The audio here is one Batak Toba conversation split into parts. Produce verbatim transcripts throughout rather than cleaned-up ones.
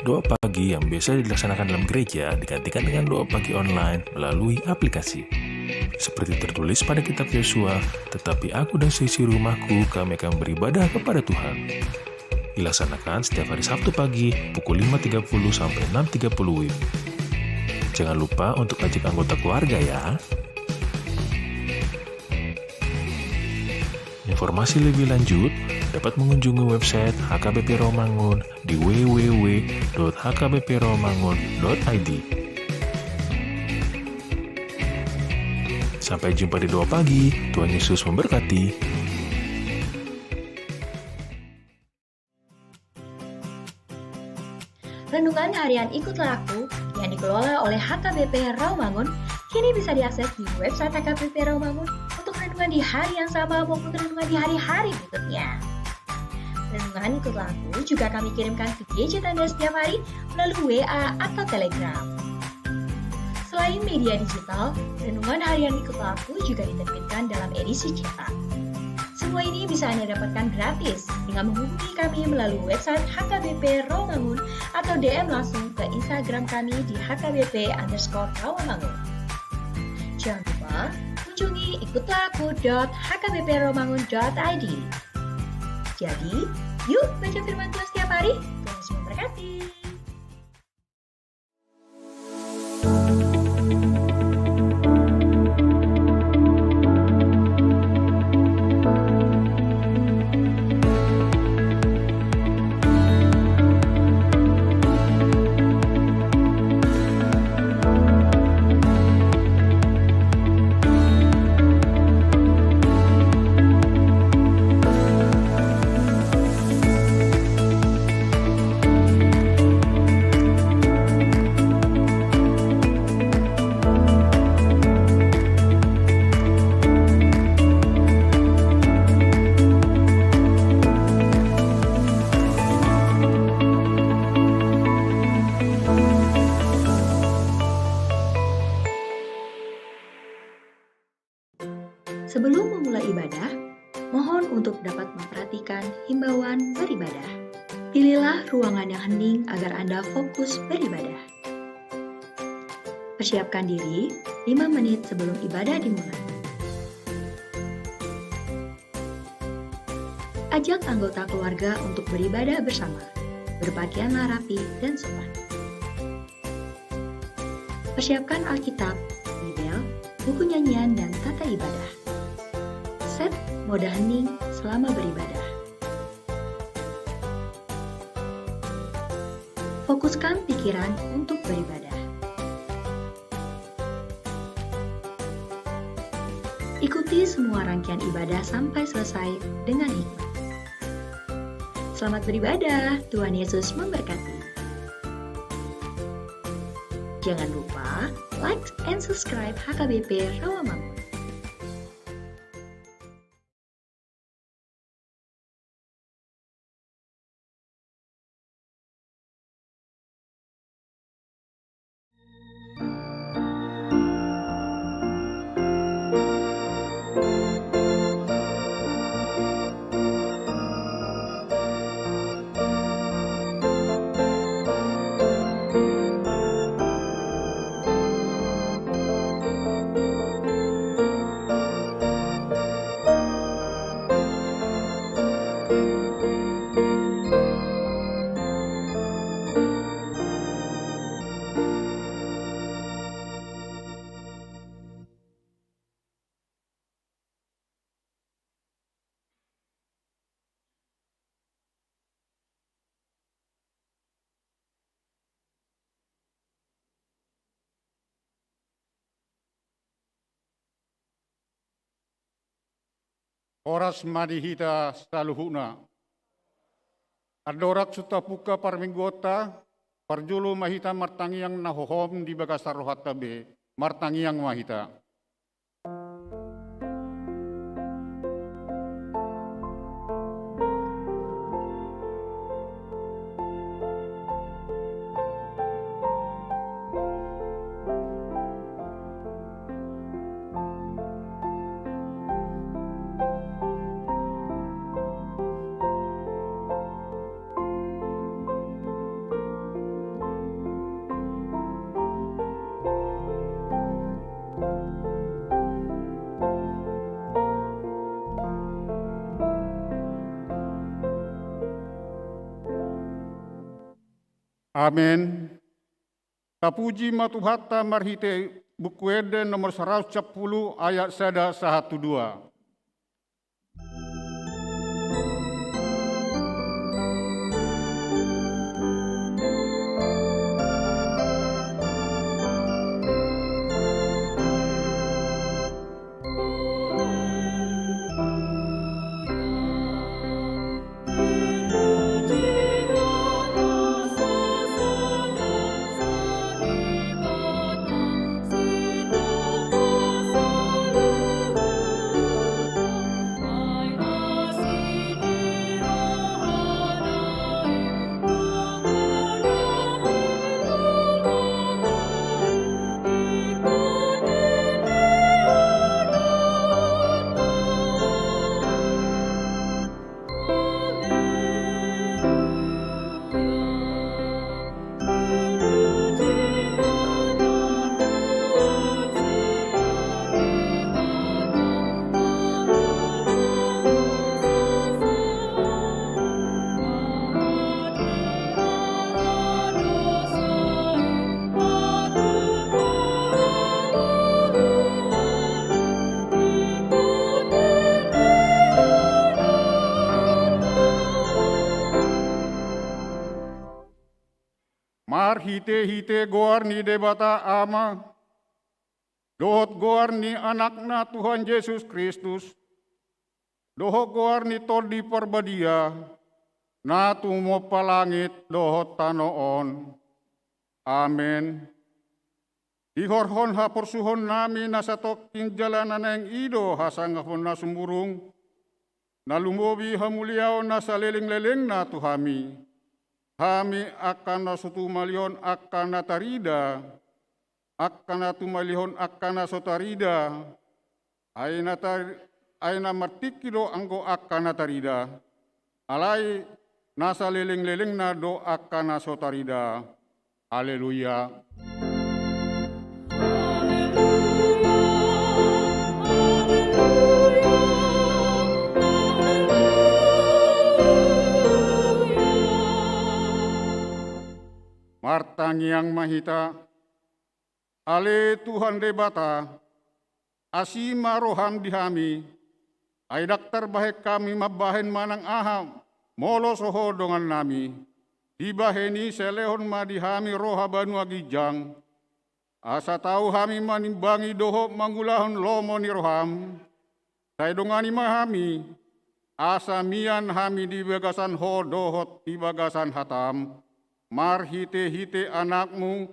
Doa pagi yang biasa dilaksanakan dalam gereja digantikan dengan doa pagi online melalui aplikasi. Seperti tertulis pada kitab Yosua, "Tetapi aku dan seisi rumahku, kami akan beribadah kepada Tuhan." Dilaksanakan setiap hari Sabtu pagi pukul lima tiga puluh sampai enam tiga puluh W I B. Jangan lupa untuk ajak anggota keluarga ya. Informasi lebih lanjut dapat mengunjungi website H K B P Rawamangun di w w w dot h k b p rawamangun dot i d. Sampai jumpa di Doa Pagi. Tuhan Yesus memberkati. Renungan Harian Ikutlah Aku yang dikelola oleh H K B P Rawamangun kini bisa diakses di website H K B P Rawamangun untuk renungan di hari yang sama maupun renungan di hari-hari berikutnya. Renungan Ikutlah Aku juga kami kirimkan ke gadget Anda setiap hari melalui W A atau Telegram. Selain media digital, Renungan Harian Ikutlah Aku juga diterbitkan dalam edisi cetak. Semua ini bisa Anda dapatkan gratis dengan menghubungi kami melalui website H K B P Rawamangun atau D M langsung ke Instagram kami di H K B P underscore Rawamangun. Jangan lupa kunjungi ikutlah aku dot h k b p rawamangun dot i d. Jadi, yuk baca firman Tuhan setiap hari. Tuhan Yesus memberkati. Sebelum memulai ibadah, mohon untuk dapat memperhatikan himbauan beribadah. Pilihlah ruangan yang hening agar Anda fokus beribadah. Persiapkan diri lima menit sebelum ibadah dimulai. Ajak anggota keluarga untuk beribadah bersama. Berpakaianlah rapi dan sopan. Persiapkan Alkitab, Bibel, buku nyanyian, dan tata ibadah. Set mode hening selama beribadah. Fokuskan pikiran untuk beribadah. Ikuti semua rangkaian ibadah sampai selesai dengan hikmat. Selamat beribadah, Tuhan Yesus memberkati. Jangan lupa like and subscribe H K B P Rawamangun. Horas ma di hita saluhutna. Andorang sun tapungka parmingguonta, parjolo ma hita martangiang na hohom di bagasan rohanta be, martangiang ma hita. Amen. Tapuji ma Tuhanta marhite Buku Ende nomor saratus sampulu ayat sada sahat tu dua. Marhitehite goar ni Debata Ama, dohot goar ni Anakna Tuhan Jesus Kristus, dohot goar ni Tondi Parbadia, na tumompa langit dohot tano on. Amen. Dihorhon haporsuhonnami na satongkin jala na naeng i do hasangapon na sumurung, na lumobi hamuliaon na salelenglelengna tu hami. Hami angka na so tumalihon angka na tarida, angka na tumalihon angka na so tarida, ai na tar-, ai na martingki do anggo angka na tarida, alai na salelenglelengna do angka na so tarida. Haleluya. Martangiang ma hita. Ale Tuhan Debata, asi ma roham di hami, ai ndang tarbahen hami mambahen manang aha, molo so Ho dongannami. Dibahen i sai lehon ma di hami roha banua ginjang, asa tau hami manimbangi dohot mangulahon lomo ni roham. Sai dongani ma hami, asa mian hami di bagasan Ho dohot di bagasan hatam, marhitehite Anakmu,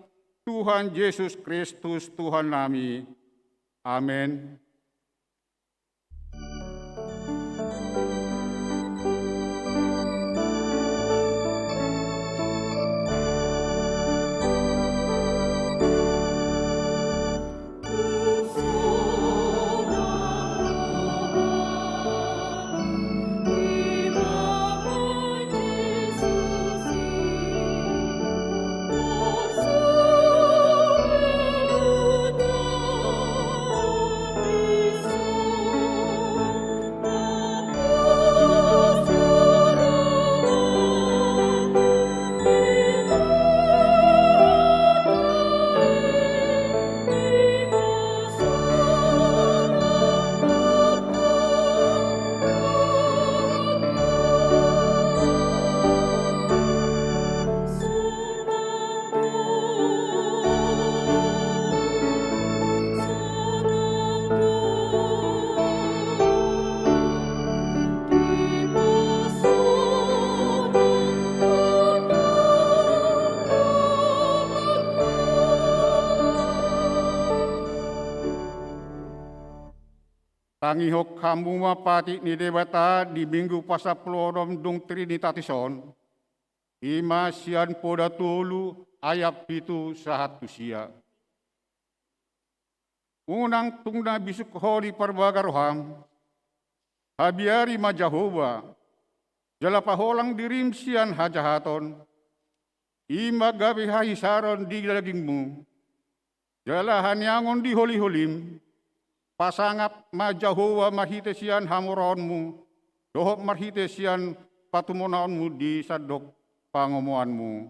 Tuhan Jesus Kristus Tuhannami. Amen. Tangihon hamu ma patik ni Debata di Minggu pasampuluonom dung Trinitatis on, i ma sian Poda tolu ayat pitu sahat tu sia. Unang tung na bisuk ho di parbaga roham. Habiari ma Jahowa, jala paholang dirim sian hajahaton. I ma gabe hahisaron di dagingmu, jala haniangon di holiholim. Pasangap ma Jahowa marhite sian hamoraonmu, dohot marhite sian patumonaonmu di sandok pangomoanmu.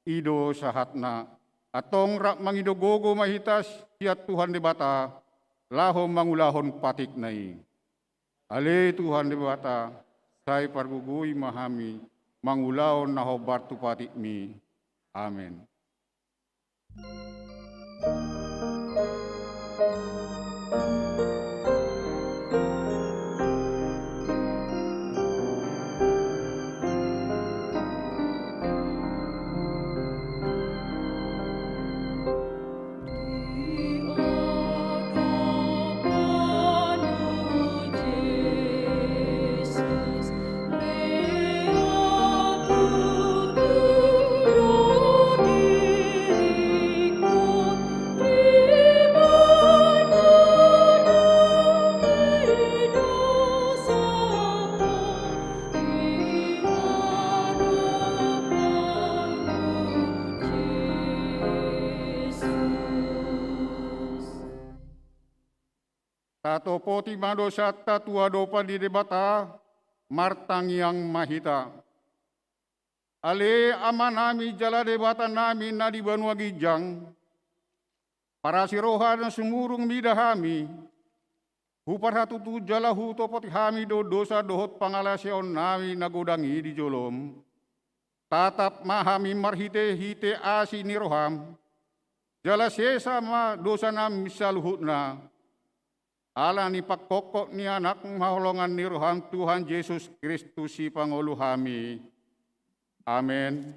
i do sahatna. Antong rap mangido gogo ma hita sian Tuhan Debata, laho mangulahon patikna i. Ale Tuhan Debata, sai pargogoi ma hami, mangulahon na hombar tu patikmi. Amen. Tatopoti ma dosanta tu adopan ni Debata, martangiang ma hita. Ale Amanami jala Debatanami na di banua ginjang, parasi roha na sumurung mida hami, huparhatutu jala hutopoti hami do dosa dohot pangalaosion nami na godang i di jolom. Tatap ma hami marhite-hite asi ni roham, jala sesa ma dosa nami saluhutna. Ala ni pangkophop ni Anakmu haholongan ni roham Tuhan Jesus Kristus sipangolu hami. Amen.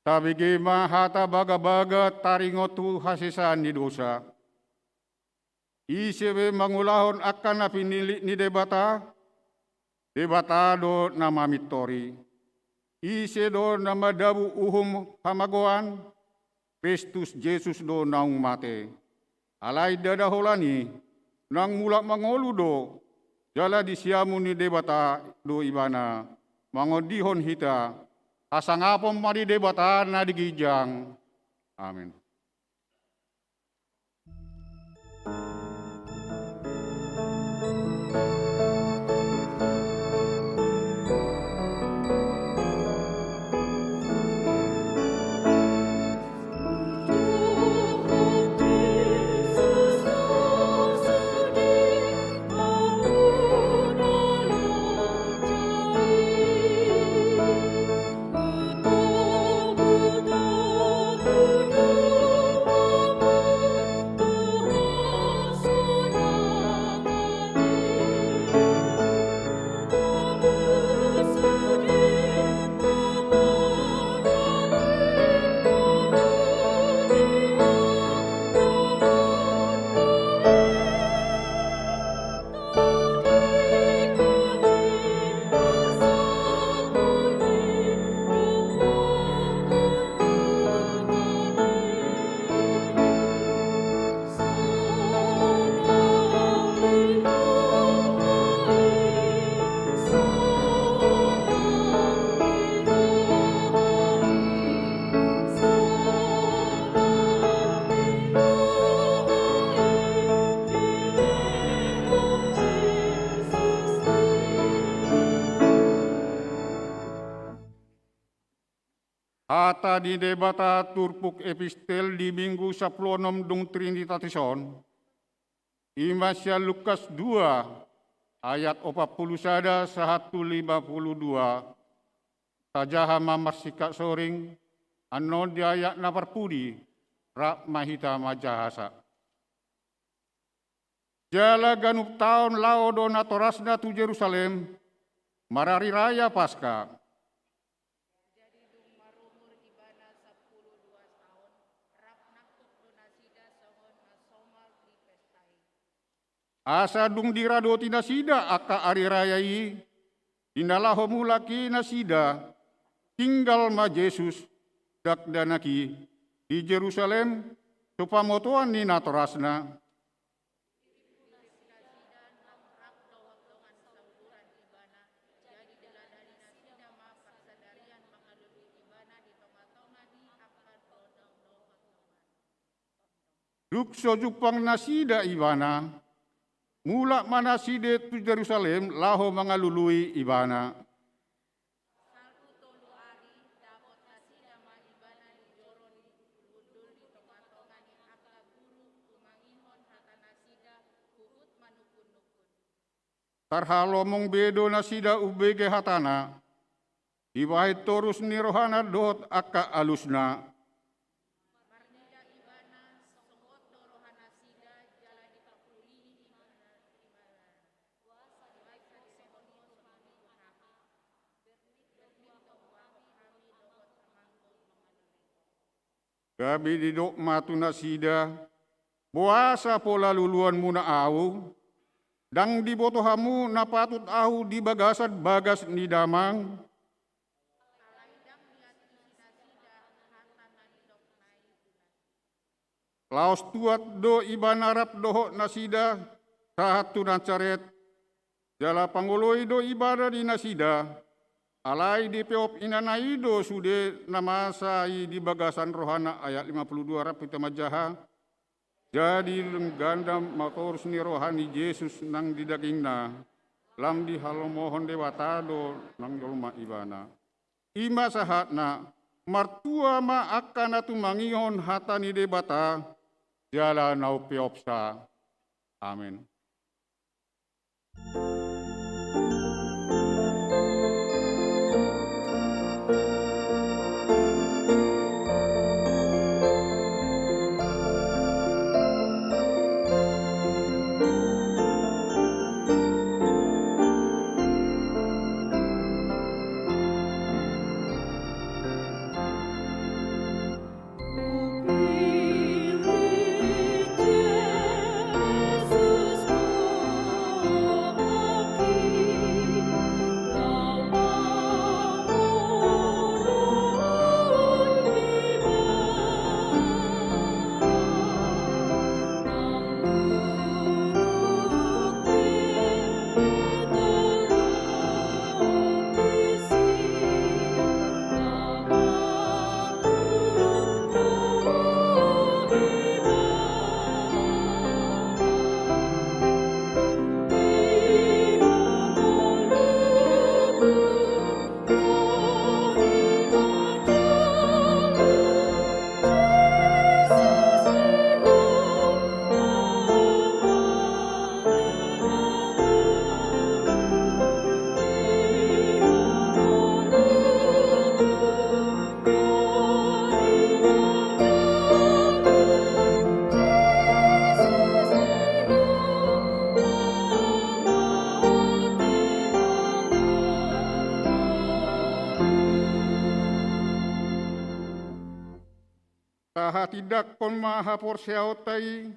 Tabege ma hata bagabaga taringot tu hasesaan ni dosa. Ise be mangulahon angka na pinillit ni Debata, Debata do na mamintori. Ise do na madabu uhum hamagoan, Kristus Jesus do naung mate. Alai ndada holan i, naung mulak mangolu do, jala di siamun ni Debata do ibana, mangondihon hita, hasangapon ma di Debata na di ginjang. Amen. Hata ni Debata turpuk epistel di Minggu sampulu onom dung Trinitatis on, i ma sian Lukas dua ayat opat pulu sada sahat tu lima pulu dua. Tajaha ma marsingkat soring, annon di ayat na parpudi, rap ma hita manjahasa. jala ganup taon laho do natorasna tu Jerusalem, marari raya Paska. Jadi dung marumur ibana sampulu dua taon, rap nangkok do nasida songon na somal di pesta i. Asa dung diradoti nasida angka ari raya i, di na laho mulak i nasida, tinggal ma Jesus, dakdanak i, di Jerusalem, so pamotoan ni natorasna. Nasida nang rap dohot dongan sauduran ibana, jadi diladani nasida ma parsadarian mangalului ibana di tongatonga ni angka tondong dohot dongan. Dung so jumpang nasida ibana, mulak ma nasida tu Jerusalem laho mangalului ibana. Salpu tolu ari, dapot nasida ma ibana di joro ni hundul di tongatonga ni angka guru, tumangihon hata nasida, huhut manukunnukun. Tarhalomong be do nasida umbege hatana, dibahen torus ni rohana dohot angka alusna. Marnida ibana, songgot do roha nasida, jala dipangkulihi ibana. Gabe didok ma tu nasida, boasa pola luluanmuna ahu? Ndang diboto hamu na patut ahu di bagasan bagas ni damang? Laos tuat do ibana rap dohot nasida sahat tu Nasaret, jala pangoloi do ibana di nasida, alai dipeop inana i do sude na masa i di bagasan rohana. Ayat lima puluh dua rap hita manjaha. Jadi dung ganda ma torus ni roha ni Jesus nang di dagingna, lam dihalomohon Debata do nang jolma ibana. I ma sahatna, martua ma angka na tumangihon hata ni Debata, jala na umpeopsa. Amen. Tahatindangkon ma haporseaonta i,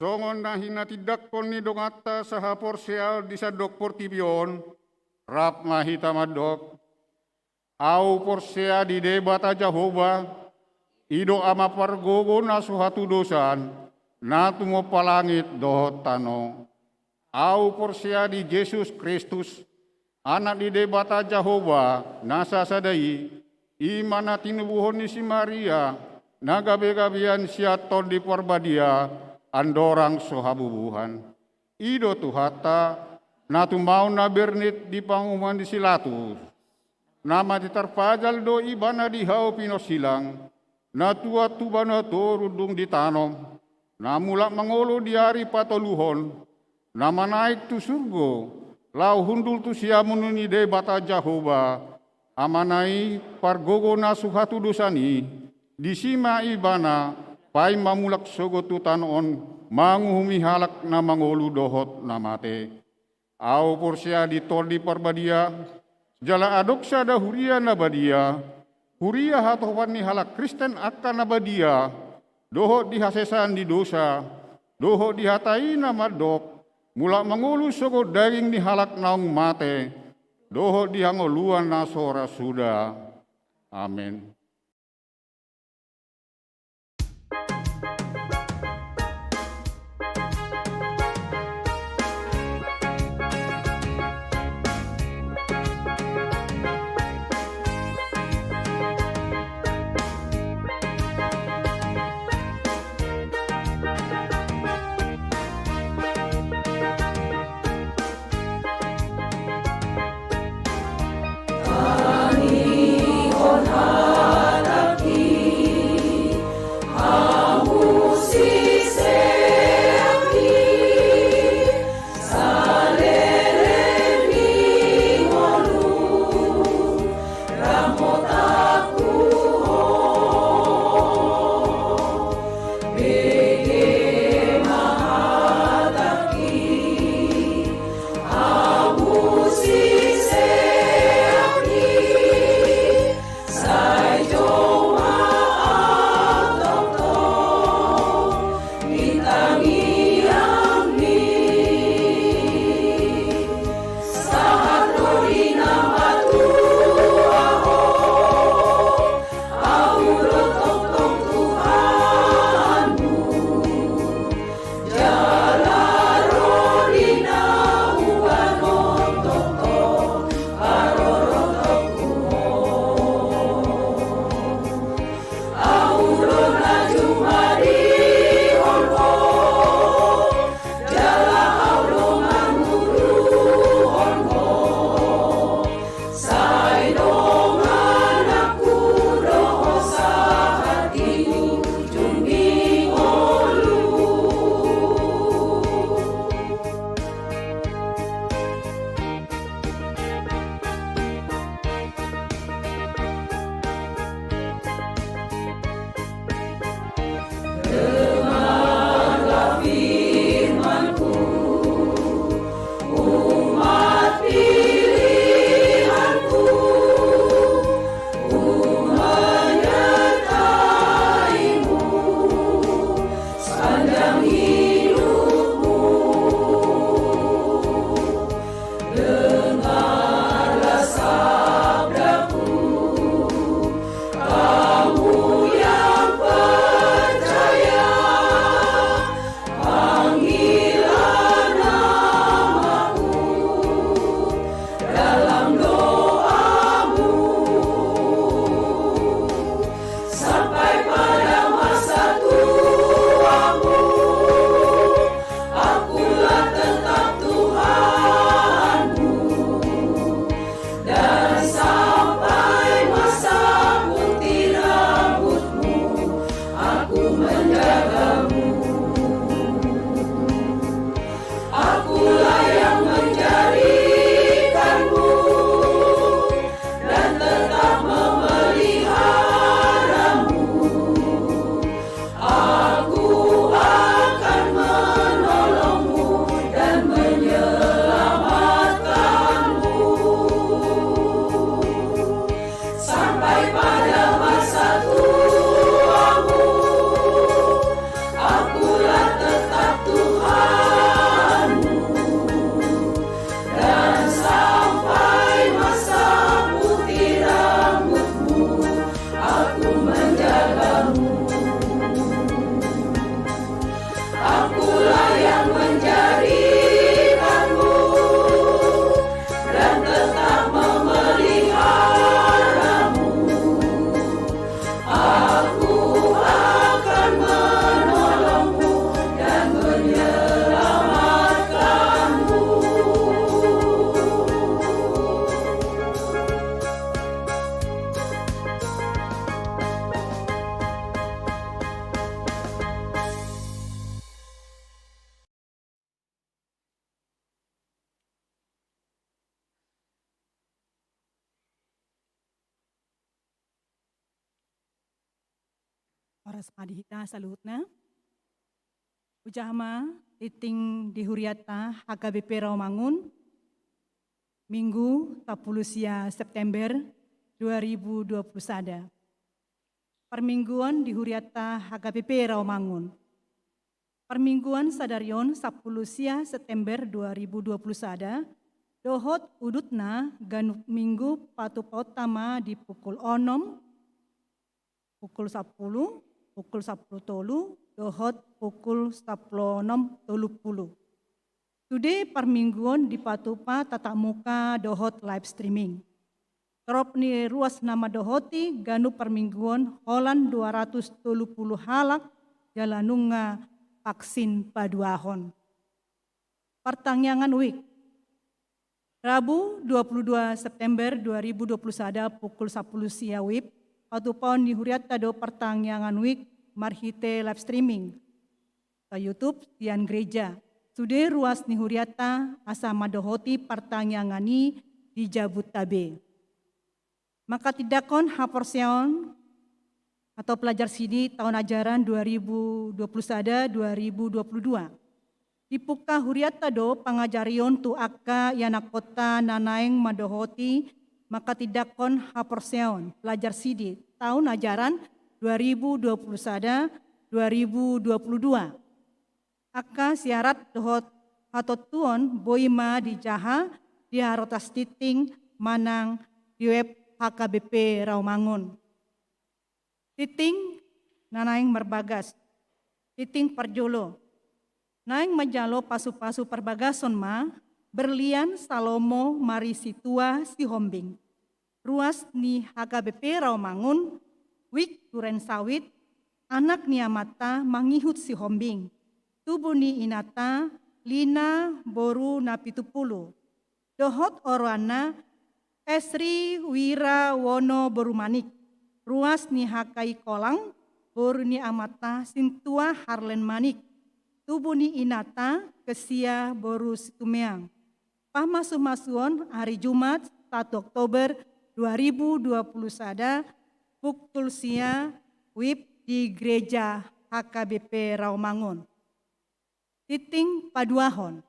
songon na hinatindangkon ni donganta sahaporseaon di sandok portibi on, rap ma hita mandok. Ahu porsea di Debata Jahowa, i do Ama pargogo na so hatudosan, na tumompa langit dohot tano. Ahu porsea di Jesus Kristus, Anak ni Debata Jahowa na sasada i, i ma na tinubuhon ni si Maria, na gabegabean sian Tondi Parbadia, andorang so habubuhan. I do Tuhanta, na tumaon na bernit di panguhuman ni si Latus. Na mate tarpajal do ibana di hau pinonsilang, na tuat tu banua toru dung ditanom, na mulak mangolu di ari patoluhon, na manaek tu surgo, laho hundul tu siamun ni Debata Jahowa, Amana i, pargogo na so hatudosan i, disi ma ibana Paima mulak sogot tu tano on, manguhumi halak na mangolu dohot na mate. Ahu porsea di Tondi Parbadia, jala adong sada huria na badia, huria hatopan ni halak Kristen angka na badia, dohot di hasesaan ni dosa, dohot di hata i na mandok, mulak mangolu sogot daging ni halak naung mate, dohot di hangoluan na so ra suda. Amen. Tangkas ma di hita saluhutna. Hujaha ma tingting di hurianta H K B P Rawamangun, Minggu, sampulu sia September dua ribu dua puluh sada. Parmingguon di hurianta H K B P Rawamangun. Parmingguon sadari on, sampulu sia September dua ribu dua puluh sada, dohot udutna ganup minggu patupaonta ma di pukul onom, pukul sampulu, pukul sampulu tolu, dohot pukul sampulu onom tolu pulu. Sude parmingguon dipatupa tatap muka dohot live streaming. Torop ni ruas na mandohoti ganup parmingguon holan dua ratus tolu pulu halak jala nunga vaksin paduahon. Partangiangan WIB. Rabu, dua puluh dua September dua ribu dua puluh sada, pukul sampulu sia WIB, patupaon ni hurianta do partangiangan WIB marhite live streaming. Sa YouTube sian gereja. Sude ruas ni hurianta asa mandohoti partangiangan i di jabuta be. Mangkatindangkon haporseaon atau pelajar sidi tahun ajaran dua ribu dua puluh sada dua ribu dua puluh dua. Dipungka hurianta do pangajarion tu angka ianakkonta na naeng mandohoti mangkatindangkon haporseaon pelajar sidi tahun ajaran dua ribu dua puluh sada dua ribu dua puluh dua. Angka syarat dohot hatontuon boi ma dijaha di harotas tingting manang di web H K B P Rawamangun. Tingting na naeng marbagas. Tingting parjolo. Naeng manjalo pasupasu parbagason ma Berlian Salomo Mari Situa Sihombing. Ruas ni H K B P Rawamangun, WIB Duren Sawit, anak ni amanta mangihut Sihombing. Tubu ni inanta Lina boru na pitu pulu. Dohot oroanna Esri Wira Wono boru Manik. Ruas ni H K I Kolang, boru ni amanta Sintua Harlen Manik. Tubu ni inanta Kesia boru Situmeang. Pamasumasuon ari Jumat, satu Oktober dua ribu dua puluh sada, pukul sia WIB di Gereja H K B P Rawamangun. Tingting paduahon.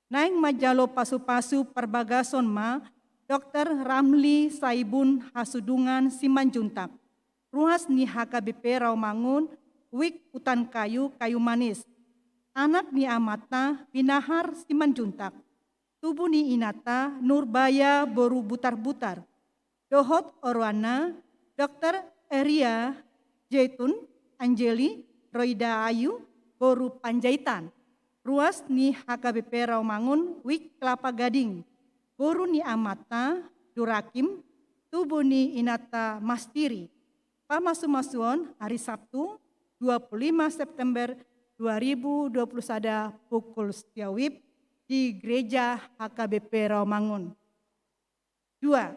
Naeng manjalo pasupasu parbagason ma Dokter Ramli Saibun Hasudungan Simanjuntak. Ruas ni H K B P Rawamangun, WIB Hutan Kayu, Kayu Manis. Anak ni amanta Pinahar Simanjuntak. Tubu ni inanta Nurbaya boru Butarbutar. Dohot oroanna Dokter Eria Jeitun Anjeli Roida Ayu boru Panjaitan. Ruas ni H K B P Rawamangun, WIB Kelapa Gading. Boru ni amanta Durakim, tubu ni inanta Mastiri. Pamasumasuon ari Sabtu, dua puluh lima September dua ribu dua puluh sada, pukul sia WIB di Gereja H K B P Rawamangun. Dua.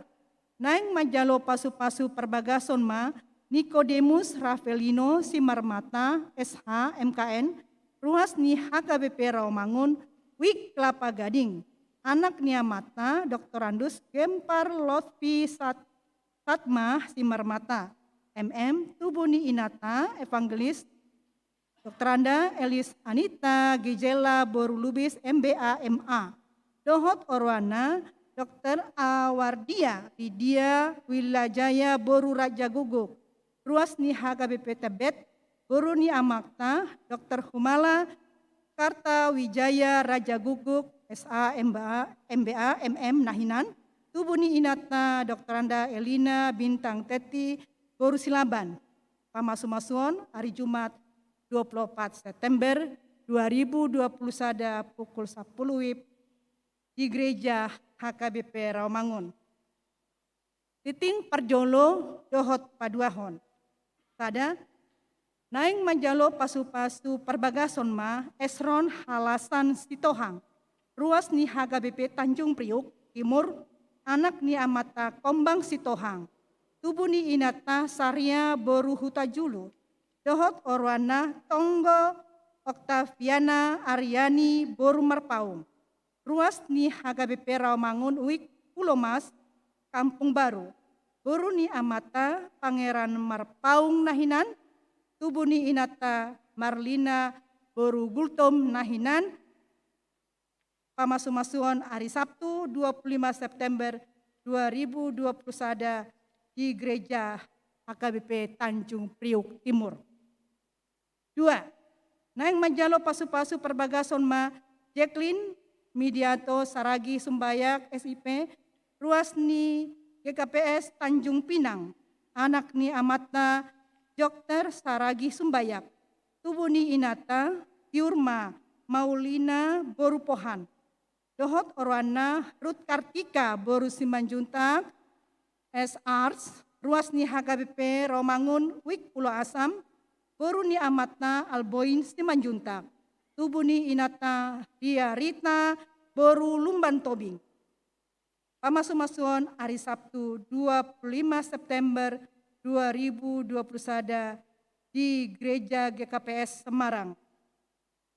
Naeng manjalo pasupasu parbagason ma Nikodemus Ravelino Simarmata, S H, M K N, ruas ni H K B P Rawamangun, WIB Kelapa Gading. Anak ni amanta Doktorandus Gempar Lotfi Sat-, Satma Simarmata, M M, tubu ni inanta Evangelis Doktoranda Elis Anita Gijela boru Lubis, M B A, M A. Dohot oroanna Dokter Awardia Widya Wilajaya boru Raja Guguk. Ruas ni H K B P Tebet, boru ni amanta Dokter Humala Kartawijaya Raja Guguk, S A, M B A, M B A, M M na hinan. Tubu ni inanta Doktoranda Elina Bintang Teti boru Silaban. Pamasumasuon ari Jumat, dua puluh opat September dua ribu dua puluh sada, pukul sampulu WIB di Gereja H K B P Rawamangun. Tingting parjolo dohot paduahon. Sada. Naeng manjalo pasupasu parbagason ma Esron Halasan Sitohang, ruas ni H K B P Tanjung Priuk Timur, anak ni amanta Kombang Sitohang. Tubu ni inanta Saria boru Hutajulu. Dohot oroanna Tonggo Oktaviana Ariani boru Marpaung. Ruas ni H K B P Rawamangun, WIB Pulomas, Kampung Baru. Boru ni amanta Pangeran Marpaung na hinan. tubu ni inanta Marlina boru Gultom na hinan, pamasumasuon ari Sabtu dua puluh lima September dua ribu dua puluh sada di Gereja H K B P Tanjung Priuk Timur. Dua, naeng manjalo pasupasu parbagason ma Jacqueline Midianto Saragi Sumbayak, S I P, ruas ni G K P S Tanjung Pinang, anak ni amatna Jokter Saragi Sumbayak, tubu ni inanta Tiur ma Maulina boru Pohan, dohot oroanna Rut Kartika boru Simanjuntak, S Ars, ruas ni H K B P Rawamangun Wijk Pulo Asam, boru ni amatna Alboin Simanjuntak, tubu ni inanta Dia Rita boru Lumban Tobing. Pamasumasuon ari Sabtu dua puluh lima September dua ribu dua puluh sada di Gereja G K P S Semarang.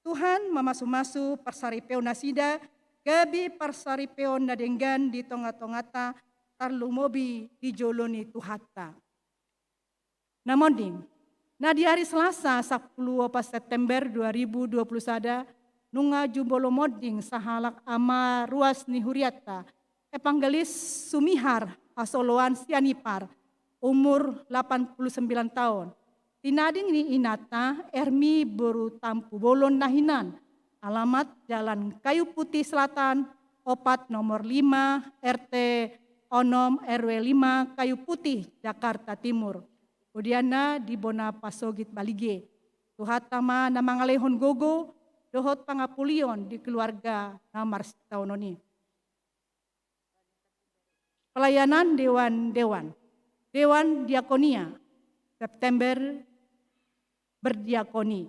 Tuhan mamasumasu parsaripeon nasida, gabe parsaripeon na denggan di tongatonganta, tarlumobi di jolo ni Tuhanta. Na monding, na di ari Selasa sampulu opat September dua ribu dua puluh sada, nunga jumolo monding sahalak ama ruas ni hurianta, Evangelis Sumihar Hasoloan Sianipar, umur lapan puluh sembilan taon. Tinading ni inanta Ermi boru Tampubolon na hinan, alamat Jalan Kayu Putih Selatan opat, nomor lima, R T onom, R W lima, Kayu Putih, Jakarta Timur. Badia na di bona pasogit balige. Tuhanta ma na mangalehon gogo dohot pangapulion di keluarga na marsitaonon i. Pelayanan dewan-dewan. Dewan Diakonia, September berdiakoni.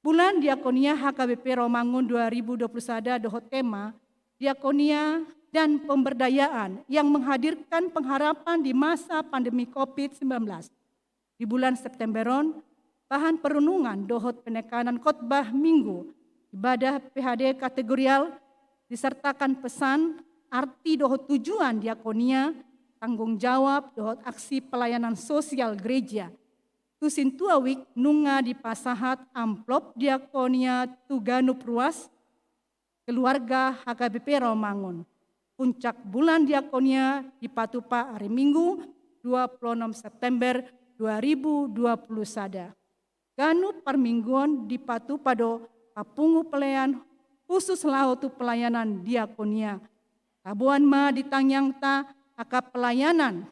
Bulan Diakonia H K B P Rawamangun dua ribu dua puluh sada dohot tema Diakonia dan Pemberdayaan yang menghadirkan pengharapan di masa pandemi covid sembilan belas. Di bulan September on, bahan perenungan dohot penekanan khotbah Minggu, ibadah P H D kategorial, disertakan pesan, arti dohot tujuan diakonia, tanggung jawab dohot aksi pelayanan sosial gereja. Tu sintua Wijk nunga dipasahat amplop diakonia tu ganup ruas keluarga H K B P Rawamangun. Puncak bulan diakonia dipatupa ari Minggu dua puluh enam September dua ribu dua puluh sada. Ganup parmingguon dipatupa do papungu pelayan khusus laho tu pelayanan diakonia. Taboan ma di tangiangta angka pelayanan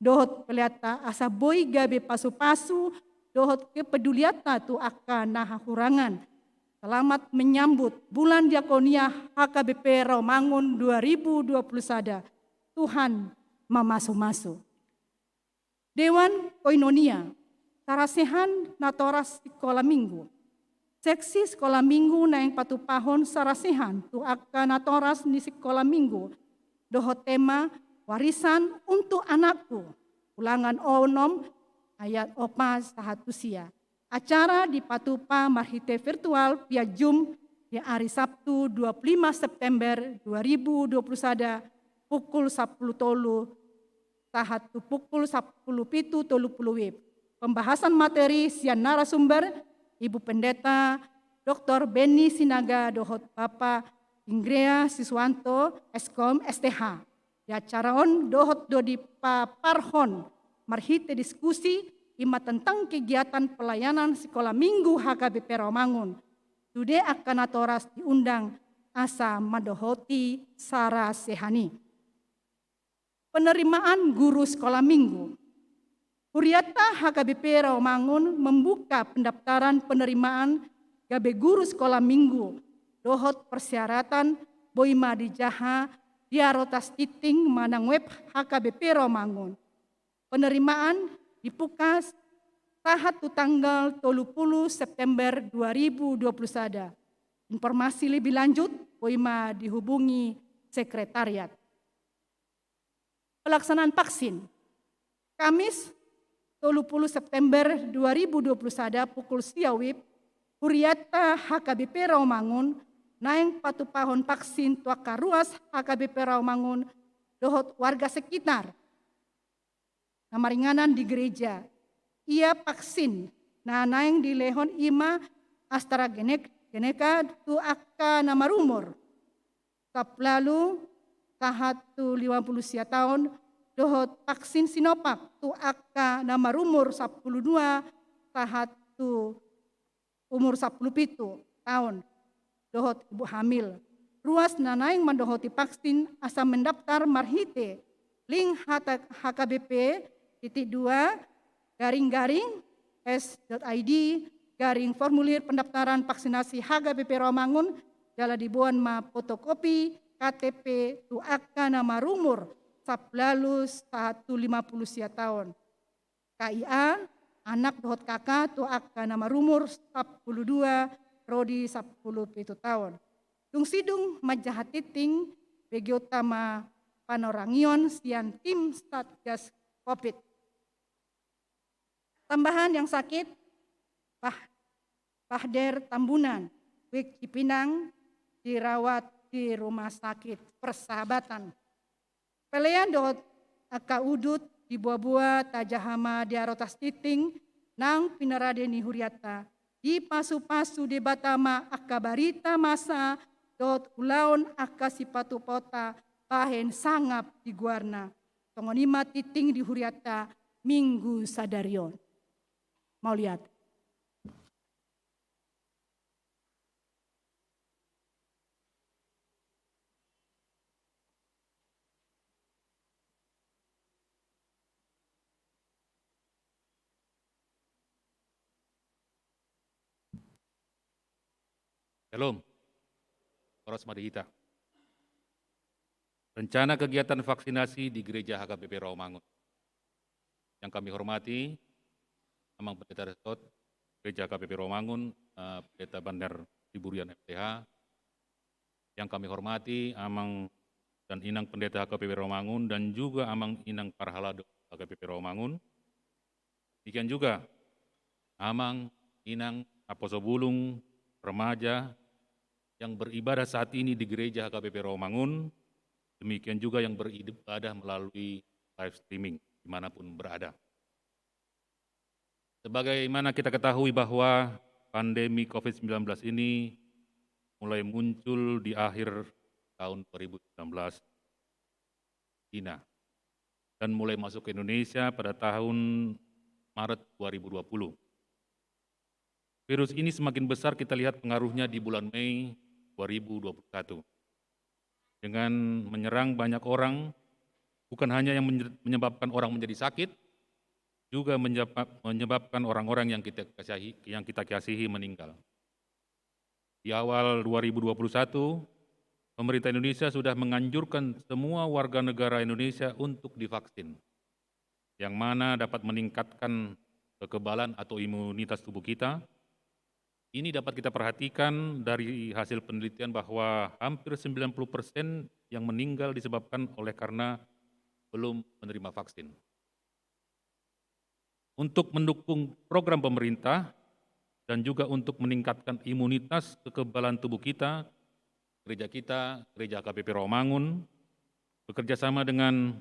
dohot peleanta asa boi gabe pasupasu dohot kepedulianta tu angka na hahurangan. Selamat menyambut bulan diakonia H K B P Rawamangun dua ribu dua puluh sada. Tuhan mamasumasu. Dewan Koinonia, sarasehan natoras sikola Minggu. Seksi sikola Minggu naeng patupahon sarasehan tu angka natoras ni sikola Minggu dohot tema Warisan untuk Anakku, Ulangan onom ayat opat sahat tu sia. Acara dipatupa marhite virtual via Zoom di ari Sabtu dua puluh lima September dua ribu dua puluh sada pukul sampulu tolu sahat tu pukul sampulu pitu tolu puluh WIB. Pembahasan materi sian narasumber, Ibu Pendeta Doktor Benny Sinaga dohot Bapa Ingrea Siswanto, Eskom, S T H. Di acara on dohot do dipaparhon marhite diskusi, i ma tentang kegiatan pelayanan sikola Minggu H K B P Rawamangun. Sude angka natoras diundang asa mandohoti sarasehan i. Penerimaan guru sekolah minggu. Huriata H K B P Rawamangun membuka pendaftaran penerimaan gabe guru sekolah minggu dohot persyaratan boi ma dijaha di arotas titing manang web H K B P Rawamangun. Penerimaan dibuka sahat tu tanggal tolu puluh September dua ribu dua puluh sada. Informasi lebih lanjut boi ma dihubungi sekretariat. Pelaksanaan vaksin. Kamis, tolu puluh September dua ribu dua puluh sada, pukul sia WIB, huriata H K B P Rawamangun naeng patupahon vaksin tu angka ruas H K B P Rawamangun dohot warga sekitar na maringanan di gereja. Ia vaksin na naeng dilehon i ma AstraZeneca tu angka na marumur sampulu ualu sahat tu lima pulu sia taon, dohot vaksin Sinovac tu angka na marumur sampulu dua sahat tu umur sampulu pitu taon, dohot ibu hamil. Ruas na naeng mandohoti vaksin asa mendaftar marhite link H K B P titik dua garing garing S dot I D garing formulir pendaftaran vaksinasi H K B P Rawamangun, jala diboan ma fotokopi K T P tu angka na marumur sampulu ualu sahat tu lima pulu sia taon. K I A, anak dohot K K tu angka na marumur sampulu dua ro di sampulu pitu taon. Dung sidung manjaha tingting, begeonta ma panorangion sian tim Satgas Covid. Tambahan yang sakit, Bah-, Bahder Tambunan, Wik Cipinang, dirawat di Rumah Sakit Persahabatan. Pelean dohot angka udut diboaboa tajaha ma di arotas tingting nang pinarade ni hurianta. Dipasupasu Debata ma angka barita masa dohot ulaon angka sipatupaonta bahen sangap di goarna. Songon i ma tingting di hurianta Minggu sadari on. Mauliate. Shalom. Horas ma di hita. Rencana kegiatan vaksinasi di Gereja H K B P Rawamangun. Yang kami hormati Amang Pendeta Resort Gereja H K B P Rawamangun, eh, Pendeta Bandar Siburian M T H. Yang kami hormati Amang dan Inang Pendeta H K B P Rawamangun dan juga Amang Inang Parhalado H K B P Rawamangun. Demikian juga Amang, Inang, Naposobulung, remaja yang beribadah saat ini di Gereja H K B P Rawamangun, demikian juga yang beribadah melalui live streaming dimanapun berada. Sebagaimana kita ketahui bahwa pandemi covid sembilan belas ini mulai muncul di akhir tahun dua ribu sembilan belas Cina dan mulai masuk ke Indonesia pada tahun Maret dua ribu dua puluh. Virus ini semakin besar kita lihat pengaruhnya di bulan Mei dua ribu dua puluh satu. Dengan menyerang banyak orang, bukan hanya yang menye-, menyebabkan orang menjadi sakit, juga menyebab-, menyebabkan orang-orang yang kita kasihi, yang kita kasihi meninggal. Di awal dua ribu dua puluh satu, pemerintah Indonesia sudah menganjurkan semua warga negara Indonesia untuk divaksin, yang mana dapat meningkatkan kekebalan atau imunitas tubuh kita. Ini dapat kita perhatikan dari hasil penelitian bahwa hampir sembilan puluh persen yang meninggal disebabkan oleh karena belum menerima vaksin. Untuk mendukung program pemerintah dan juga untuk meningkatkan imunitas kekebalan tubuh kita, gereja kita, Gereja H K B P Rawamangun, bekerja sama dengan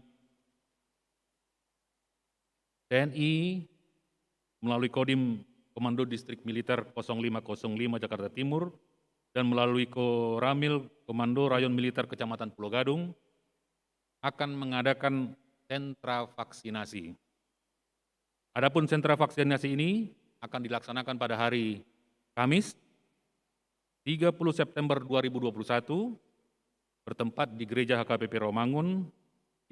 T N I melalui Kodim Komando Distrik Militer kosong lima kosong lima Jakarta Timur dan melalui Koramil Komando Rayon Militer Kecamatan Pulo Gadung akan mengadakan sentra vaksinasi. Adapun sentra vaksinasi ini akan dilaksanakan pada hari Kamis, tiga puluh September dua ribu dua puluh satu, bertempat di Gereja H K B P Rawamangun,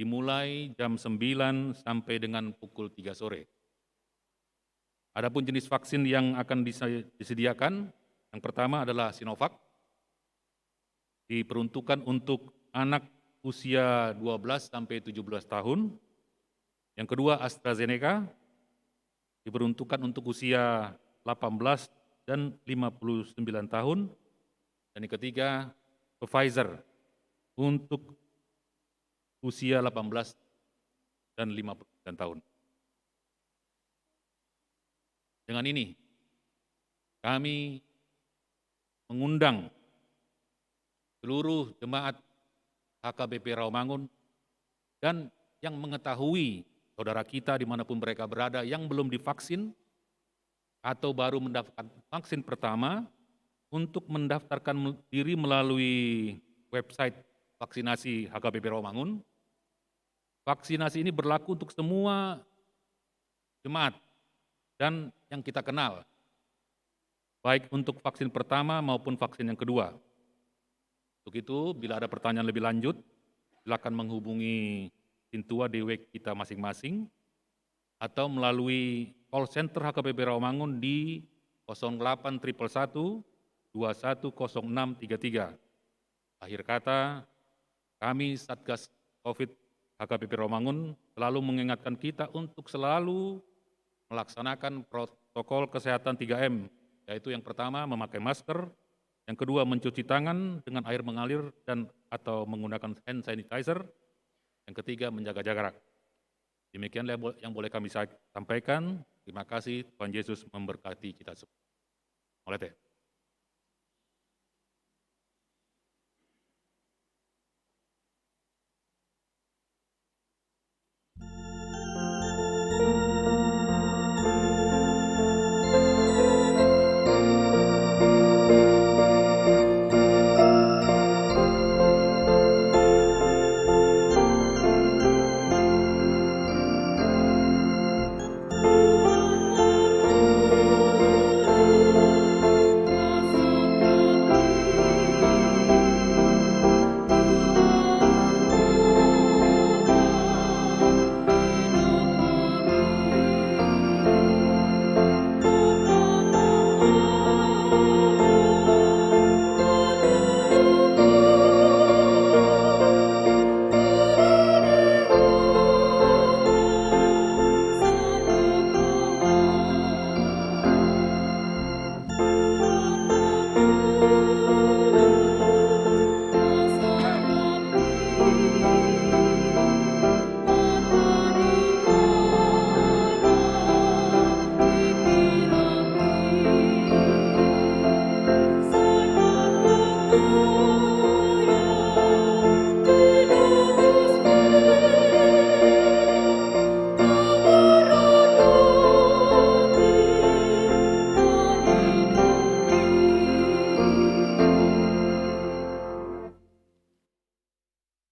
dimulai jam sembilan sampai dengan pukul tiga sore. Adapun jenis vaksin yang akan disa-, disediakan, yang pertama adalah Sinovac, diperuntukkan untuk anak usia dua belas sampai tujuh belas tahun. Yang kedua, AstraZeneca, diperuntukkan untuk usia delapan belas dan lima puluh sembilan tahun. Dan yang ketiga, Pfizer, untuk usia delapan belas dan lima puluh sembilan tahun. Dengan ini, kami mengundang seluruh jemaat H K B P Rawamangun dan yang mengetahui saudara kita dimanapun mereka berada yang belum divaksin atau baru mendapatkan vaksin pertama untuk mendaftarkan diri melalui website vaksinasi H K B P Rawamangun. Vaksinasi ini berlaku untuk semua jemaat dan yang kita kenal, baik untuk vaksin pertama maupun vaksin yang kedua. Untuk itu, bila ada pertanyaan lebih lanjut, silakan menghubungi sintua D W kita masing-masing atau melalui call center H K B P Rawamangun di kosong delapan triple satu dua satu kosong enam tiga tiga. Akhir kata, kami Satgas covid H K B P Rawamangun selalu mengingatkan kita untuk selalu melaksanakan protokol kesehatan tiga M, yaitu yang pertama memakai masker, yang kedua mencuci tangan dengan air mengalir dan atau menggunakan hand sanitizer, yang ketiga menjaga jarak. Demikianlah yang bo-, yang boleh kami sa-, sampaikan. Terima kasih, Tuhan Yesus memberkati kita semua. Mauliate.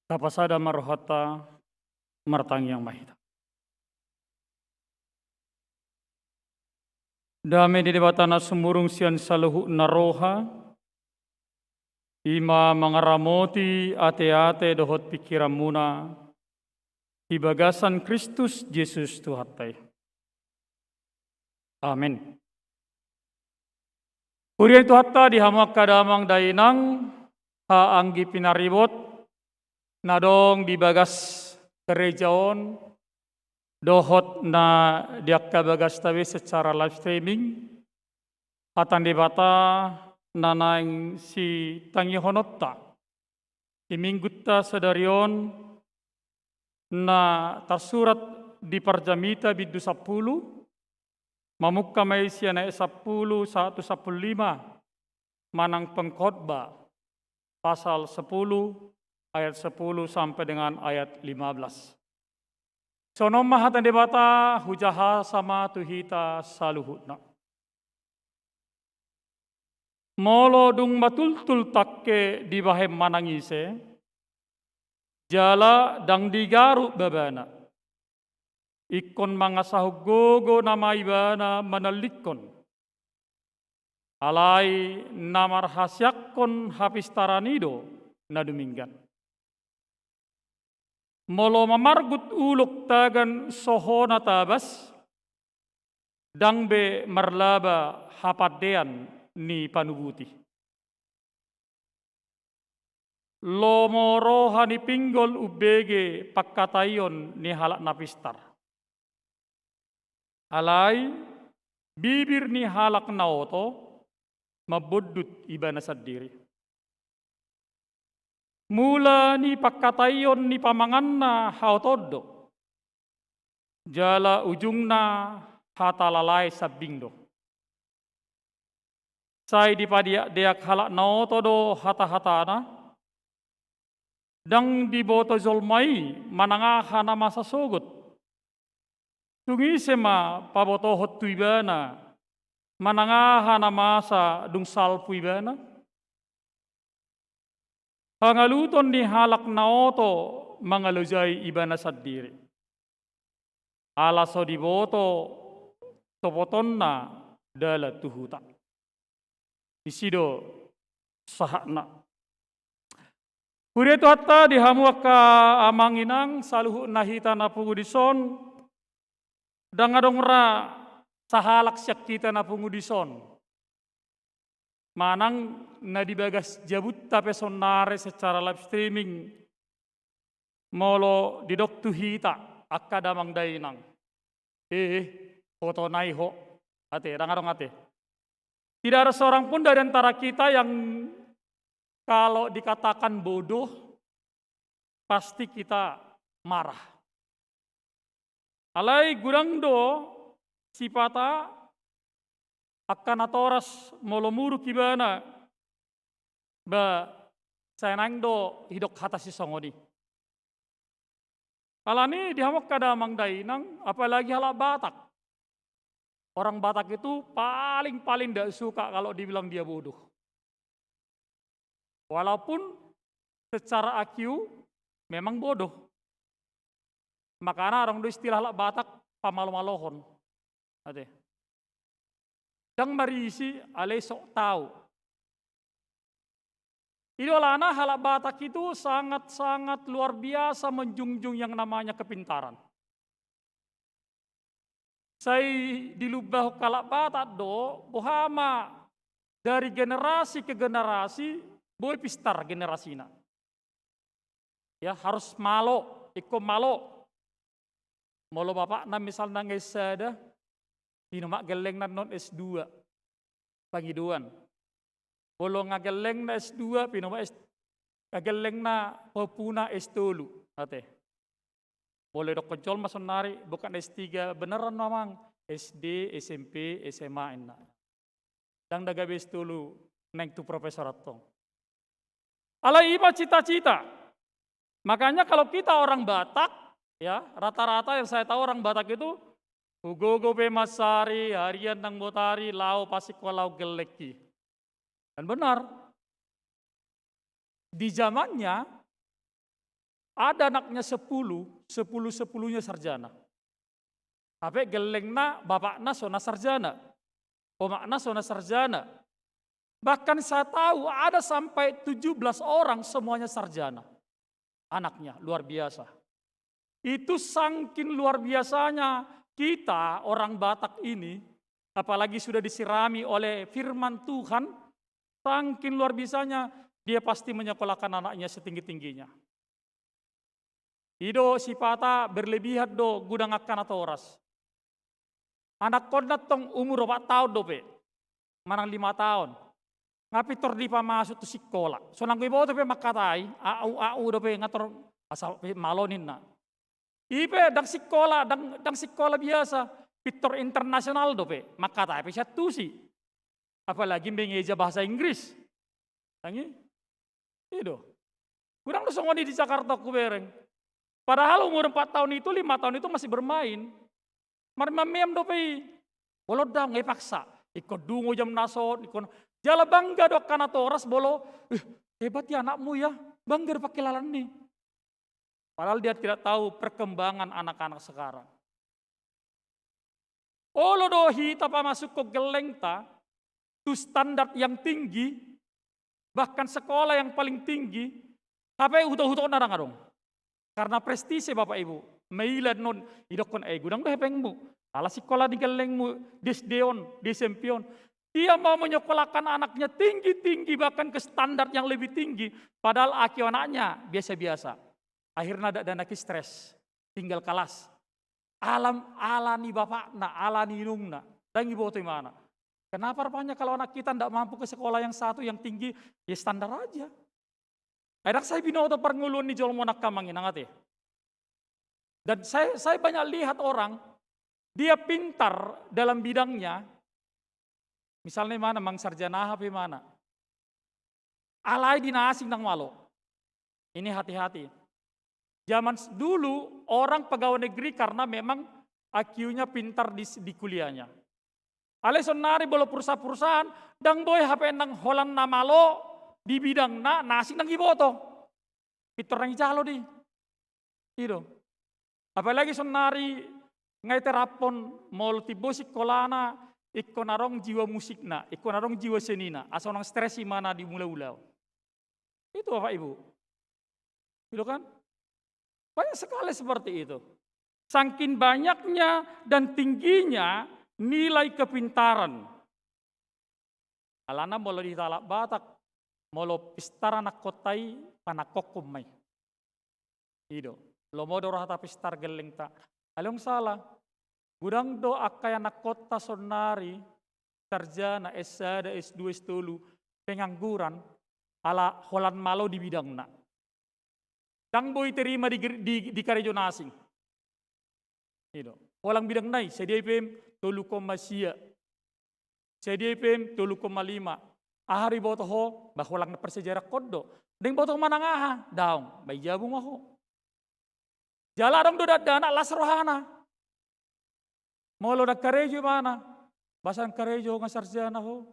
Tapasada ma rohanta, martangiang ma hita. Dame ni Debata na sumurung sian saluhutna roha, i ma mangaramoti ateate dohot pingkiranmuna di bagasan Kristus Jesus Tuhanta i. Amen. Huria ni Tuhanta, di hamu angka damang dainang, haha anggi pinaribot, na adong di bagas gereja on, dohot na di angka bagasta be secara live streaming, hata ni Debata na naeng sitangihononta di minggunta sadari on, na tarsurat di Parjamita bindu sampulu, mamungka ma i sian ayat sampulu sahat tu sampulu lima, manang Pengkhotbah pasal sepuluh ayat sepuluh sampai dengan ayat lima belas. Songon on ma hata ni Debata, hujaha ma tu hita saluhutna. Molo dung matultul tangke dibahen manang ise, jala ndang digarut babana, ingkon mangasahon gogo nama ibana manallikkon. Alai na marhasianghon hapistaran i do na dumenggan. Molo mamargut ulok tagan sohona tabas, ndang be marlaba hapandean ni panubuti. Lomo roha ni pinggol umbege pangkataion ni halak na pistar. Alai bibir ni halak na oto mambondut ibana sandiri. Mula ni pangkataion ni pamanganna haotoon do, jala ujungna hata lalae sambing do. Sai dipadeakdeak halak na oto do hatahatana, ndang diboto jolma i manang aha na masa sogot. Tung ise ma pabotohon tu ibana manang aha na masa dung salpu ibana? Hangaluton ni halak na oto mangalojai ibana sandiri, ala so diboto topotonna dalan tu huta. Disi do sahatna. Huria Tuhanta, di hamu angka amang inang, saluhutna hita na pungu dison, ndang adong ra sahalak sian hita na pungu dison manang na di bagas jabunta pe saonari secara live streaming, molo didok tu hita angka damang dainang, eh, foto nai ho, ate, ndang adong ate. Tidak ada seorang pun dari antara kita yang kalau dikatakan bodoh, pasti kita marah. Alai godang do sipata angka natoras molo muruk ibana, ba, sai naeng do didok hata sisongon i. Alani di hamu angka damang dainang, apalagi halak Batak. Orang Batak itu paling-paling ndak suka kalau dibilang dia bodoh. Walaupun secara I Q memang bodoh. Makana adong do istilah halak Batak, pamalo-malohon. Ate. Ndang marisi alai sok tau. I do alana halak Batak itu sangat-sangat luar biasa menjunjung yang namanya kepintaran. Sai dilumbahon halak Batak do, boha ma dari generasi ke generasi, boi pistar generasina. Ya, harus malo, ingkon malo. Molo bapakna misalna nunga S sada, pinomat gellengna annon S dua. Pangidoan. Molo nunga gellengna S dua, pinomat S, nunga gellengna pahompuna S tolu. Ate. Molo didokkon jolma saonari, bukan S tiga beneran, Amang. S D, S M P, S M A inna. Ndang da gabe S tolu naeng tu profesor antong. Alai i ma cita-cita. Makanya kalau kita orang Batak, ya, rata-rata yang saya tahu orang Batak itu, hugogo pe mansari, harian nang botari, laho pasingkolahon gellengki. Dan benar. Di zamannya, ada anaknya sepuluh, sepuluh-sepuluhnya sarjana. Hape gellengna bapakna so na sarjana, omakna so na sarjana. Bahkan saya tahu ada sampai tujuh belas orang semuanya sarjana. Anaknya, luar biasa. Itu sangkin luar biasanya kita orang Batak ini, apalagi sudah disirami oleh firman Tuhan, sangkin luar biasanya dia pasti menyekolahkan anaknya setinggi-tingginya. I do sipata berlebihan do godang angka natoras. Anakkonna antong umur opat taon dope, manang lima taon. Nga pintor dipamasuk tu singkola. So nanggo iboto pe mangkatai, au, au dope, nga tor asa pe malo ninna. I pe ndang singkola, ndang, ndang singkola biasa, pintor internasional dope, mangkatai pe sian tusi. Apalagi mengeja bahasa Inggris. Ndang i? I do. Godang do songon i di Jakarta hubereng. Padahal umur empat tahun itu, lima tahun itu masih bermain. Marmeam-meam dope i. Molo ndang, nga ipaksa. Ingkon dungo jam na son, ingkon. Jala bangga do angka natoras molo, "Eh, hebat ya anakmu ya." Bangga do pangkilalaan i. Padahal dia tidak tahu perkembangan anak-anak sekarang. Olo do hita pamasukhon gellengta tu standar yang tinggi, bahkan sekolah yang paling tinggi, hape huto-hutona ndang adong. Karena prestise, Bapak Ibu, maila annon didokkon, "Eh, godang do hepengmu. Ala singkola ni gellengmu di S D on, di S M P on." Dia mau menyekolahkan anaknya tinggi-tinggi, bahkan ke standar yang lebih tinggi, padahal I Q anaknya biasa-biasa. Akhirna dakdanak i stres, tinggal kelas. Alam, ala ni bapakna, ala ni inungna. Ndang iboto imana. Kenapa rupanya kalau anak kita ndak mampu ke sekolah yang satu, yang tinggi, ya standar aja. Ai ndang sai binoto parngoluan ni jolma on angka amang inang ate. Dan saya, saya banyak lihat orang, dia pintar dalam bidangnya, misalna imana, mang sarjana aha pe imana. Alai di na asing ndang malo. Ini hati-hati. Zaman s-, dulu orang pegawai negeri karena memang IQ-nya, pintar di, di kuliahnya. Alai sonari molo perusahaan-perusahaan, ndang boi hape nang holan na malo di bidangna, na asing ndang diboto. Pintor nang dijalo do i. I do. Apalagi sonari nga diterapkon molo timbo sikolana, ingkon adong jiwa musikna, ingkon adong jiwa senina, asa unang stres imana di mula-mula. Itu Bapak Ibu. Gitu kan? Banyak sekali seperti itu. Saking banyaknya dan tingginya nilai kepintaran. Alana molo di hita halak Batak, molo pistar anakkonta i, panangkokhon ma i. I do. Lomo do rohanta pistar gellengta. Alai ndang salah. Godang do angka anakkonta sonari, sarjana, S sada, S dua, S tolu, pengangguran, ala holan malo di bidangna. Ndang boi diterima di, di, di karejo na asing. I do. Holan bidangna i, sadia I P M tolu koma sia. Sadia I P M tolu koma lima. Aha do diboto ho, ba holan na parsiajarankon do. Ndang diboto manang aha, daong, ba i jabu ma ho. Jala adong do dakdanak las rohana. Molo ndang karejo imana, boasa ndang karejo ho, nga sarjana ho,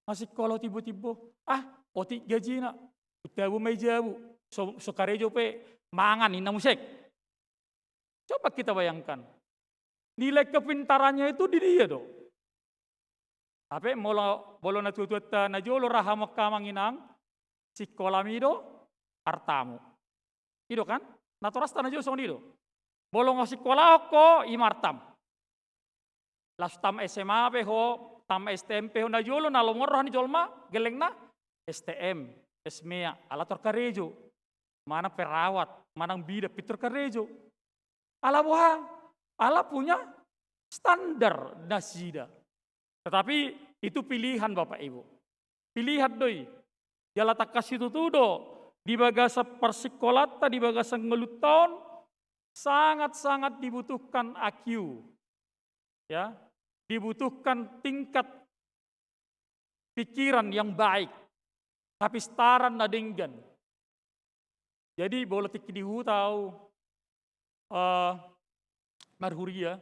nga sikola ho timbo-timbo. Ah, otik gajina, untabu ma i jabu, so, so karejo pe mangan, ninna muse. Coba kita bayangkan. Nilai kepintarannya itu di dia do. Hape molo, molo natua-tuanta na jolo ra hamu angka amang inang, sikolami do artamu. I do kan? Natorasta na jolo songon i do. Molo nga sikolahon ho, i ma artam. Laos tamat S M A pe ho, tamat S T M pe ho, na jolo na lomo roha ni jolma, gellengna, S T M, S M A, ala tor karejo. Manang perawat, manang bidan, pintor karejo. Ala boha? Ala punya standar nasida. Tetapi itu pilihan Bapak Ibu. Pilihan do i. Jala tangkas situtu do, di bagasan parsikolanta, di bagasan ngolunta on, sangat-sangat dibutuhkan I Q. Ya, dibutuhkan tingkat pikiran yang baik, hapistaran na denggan. Jadi, molo tingki di huta au, eh, marhuria,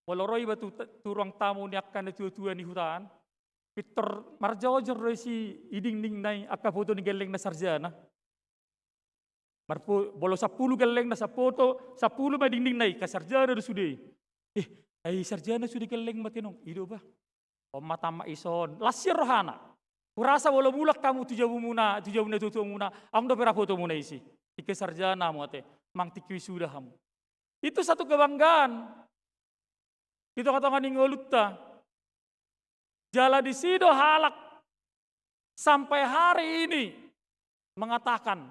molo ro iba tu, tu ruang tamu ni angka natua-tua ni huta an, pintor marjojor do isi i dingdingna i angka foto ni gelleng na sarjana. Marpo-, molo sampulu gellengna, sapoto, sampulu ma dingdingna i, angka sarjana do sude. Eh, ai sarjana sude gellengmu ate nong? I do bah. On ma tamat ison. Las rohana. Hurasa molo mulak hamu tu jabumuna, tu jabu ni natuatuamuna, adong dope ra fotomuna isi. Tingki sarjana hamu ate, manang tingki wisuda hamu. Itu satu kebanggaan. Di tongatonga ni ngolunta. Jala disi do halak sampai hari ini mengatakan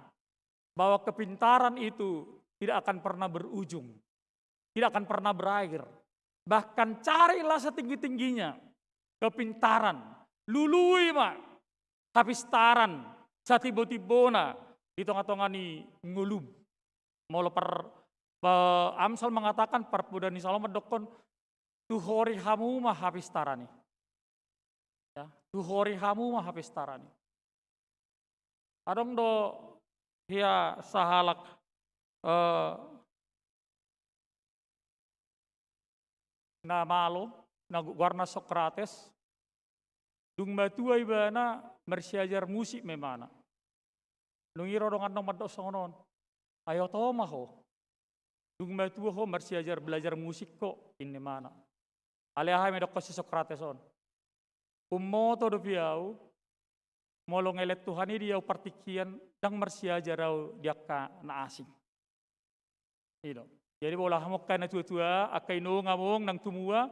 bahwa kepintaran itu tidak akan pernah berujung, tidak akan pernah berakhir. Bahkan carilah setinggi-tingginya kepintaran, lului ma hapistaran satimbo-timbona di tongatonga ni ngolum. Molo par, pa, Amsal mengatakan, parpoda ni Salomo mandokkon, tuhori hamu ma hapistaran i. Ya, tuhori hamu ma hapistaran i. Adong do hea sahalak, eh, na malo, na goarna Sokrates, dung matua ibana marsiajar musik ma imana. Dung i ro donganna mandok songon on, ai oto ma ho. Dung matua ho marsiajar belajar musik ho, ninna imana. Alai aha ma didokkon si Sokrates on? Ummoto dope au, molo nga dilean Tuhan i di au partingkian, ndang marsiajar au di angka na asing. I do. Jadi molo hamu angka natuatua, angka inong among nang tumua,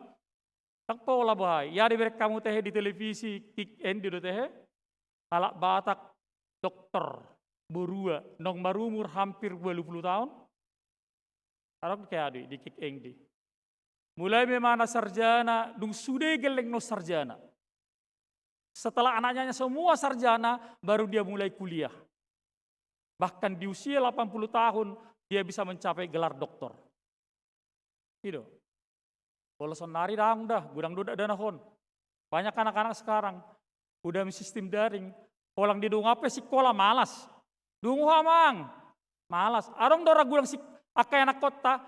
ndang pola bahai. Ia dibereng hamu tehe di televisi, Kick Andy do tehe. Halak Batak, doktor, borua, naung marumur hampir walu pulu taon. Adong keadu i di Kick Andy. Mulai ma imana sarjana, dung sude gellengna on sarjana. Setelah anaknya semua sarjana, baru dia mulai kuliah. Bahkan di usia delapan puluh tahun, dia bisa mencapai gelar doktor. I do. Molo sonari ndang da, godang do dakdanak on. Banyak anak-anak sekarang udah sistim daring. Holan didongani pe sikola, malas. Dungo ho amang, malas. Adong do ra godang si, angka anakkonta,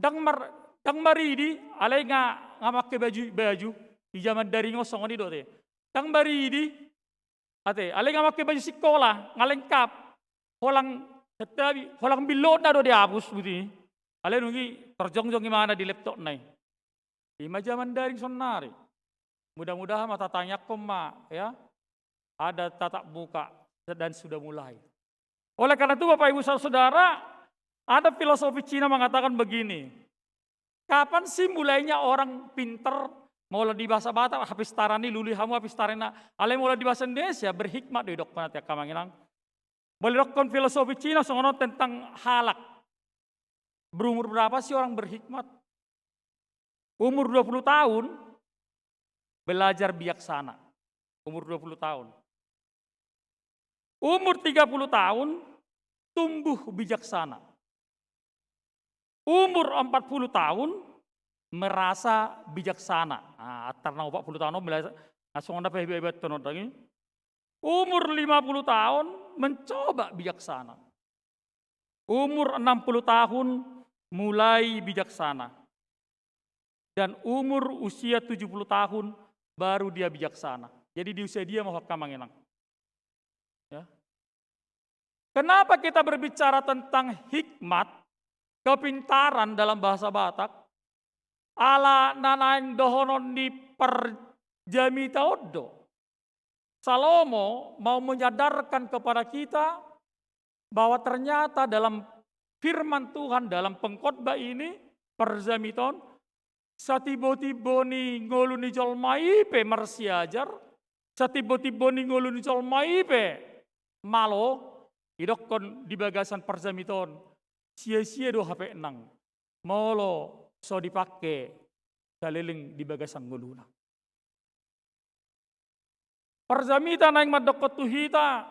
ndang mar, Ndang maridi, alai nga, nga make baju, baju. Di jaman daring on songon i do ate. Ndang maridi, ate, alai nga make baju sikola, nga lengkap. Holan, santabi, holan billotna do diapus buti. Alai nunga i tarjongjong imana di laptopna i. Ima jaman daring sonnari. Mudah-mudahan ma tatangiangkon ma, ya, ada tatap muka dan sudah mulai. Oleh karena itu, Bapak Ibu Saudara, ada filosofi Cina mengatakan begini, kapan sih mulainya orang pinter? Molo di bahasa Batak, hapistaran i, lului hamu hapistaran na. Alai molo di bahasa Indonesia, berhikmat do idokkon ate, angka amang inang. Molo idokkon filosofi Cina songon on tentang halak. Berumur berapa sih orang berhikmat? Umur dua puluh tahun, belajar bijaksana. Umur dua puluh tahun. Umur tiga puluh tahun, tumbuh bijaksana. Umur empat puluh tahun, merasa bijaksana. Nah, antar na empat puluh tahun, merasa, na songon na pe hebat-hebat tono daging. Umur lima puluh tahun, mencoba bijaksana. Umur enam puluh tahun, mulai bijaksana. Dan umur usia tujuh puluh tahun, baru dia bijaksana. Jadi di usia dia mau hakka mangenang. Ya. Kenapa kita berbicara tentang hikmat, kepintaran dalam bahasa Batak? Ala na naeng dohonon ni parjamita on do. Salomo mau menyadarkan kepada kita bahwa ternyata dalam firman Tuhan, dalam pengkhotbah ini, parjamita on, satibotibo ni ngolu ni jolma i pe marsiajar, satibotibo ni ngolu ni jolma i pe malo, idokkon di bagasan parjamita on, sia-sia do hape nang molo so dipake saleleng di bagasan ngoluna. Parjamita naeng mandokkon tu hita,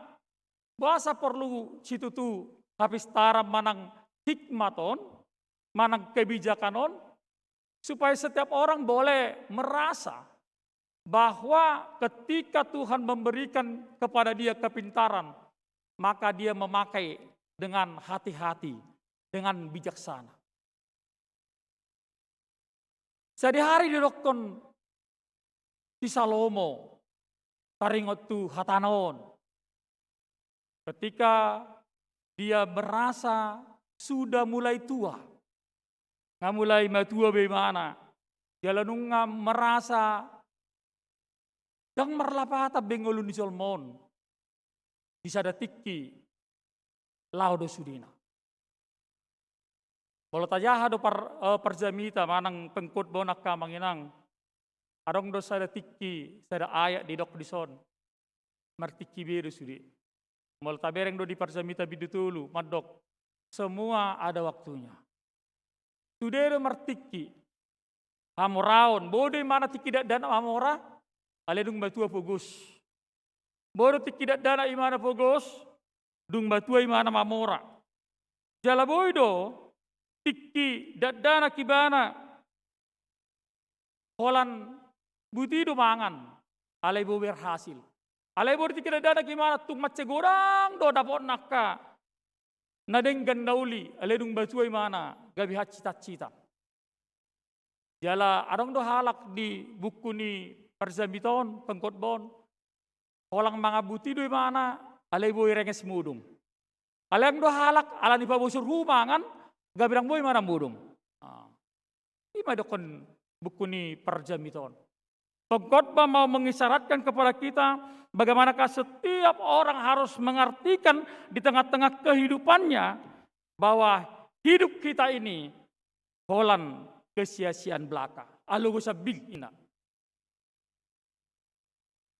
boasa porlu situtu hapistaran manang hikmat on, manang kebijakan on, supaya setiap orang boleh merasa bahwa ketika Tuhan memberikan kepada dia kepintaran, maka dia memakai dengan hati-hati, dengan bijaksana. Sadihari didokkon si Salomo taringot tu hatana on. Ketika dia merasa sudah mulai tua, nga mulai matua be imana, jala nunga merasa ndang marlapatan be ngolu ni jolma on. Di sada tingki laho do sudena. Molo tajaha do par, eh, parjamita manang pengkhotbah on, angka amang inang, adong do sada tingki, sada ayat didok dison. Martingki be do sude. Molo tabereng do di Parjamita bindu tolu, mandok, semua ada waktunya. Sude do martingki hamoraon, boi do imana tingki dakdanak mamora, alai dung matua pogos. Boi do tingki dakdanak imana pogos, dung matua imana mamora. Jala boi do tingki dakdanak ibana holan buti do mangan, alai boi berhasil. Alai boi do tingki dakdanak imana tung mansai godang do dapotna angka na denggan na uli, alai dung matua imana gabe hansit-hansitan. Jala adong do halak di buku ni Parjamita on, pengkhotbah on, holan mangan buti do imana, alai boi renges modom. Alai adong do halak, ala ni pabosor hu mangan, gabe ndang boi imana modom. Ah. Ima didokkon buku ni Parjamita on. Pengkhotbah mau mengisyaratkan kepada kita bagaimanakah setiap orang harus mengartikan di tengah-tengah kehidupannya bahwa hidup kita ini holan kesia-siaan belaka. Alogo sambil ina.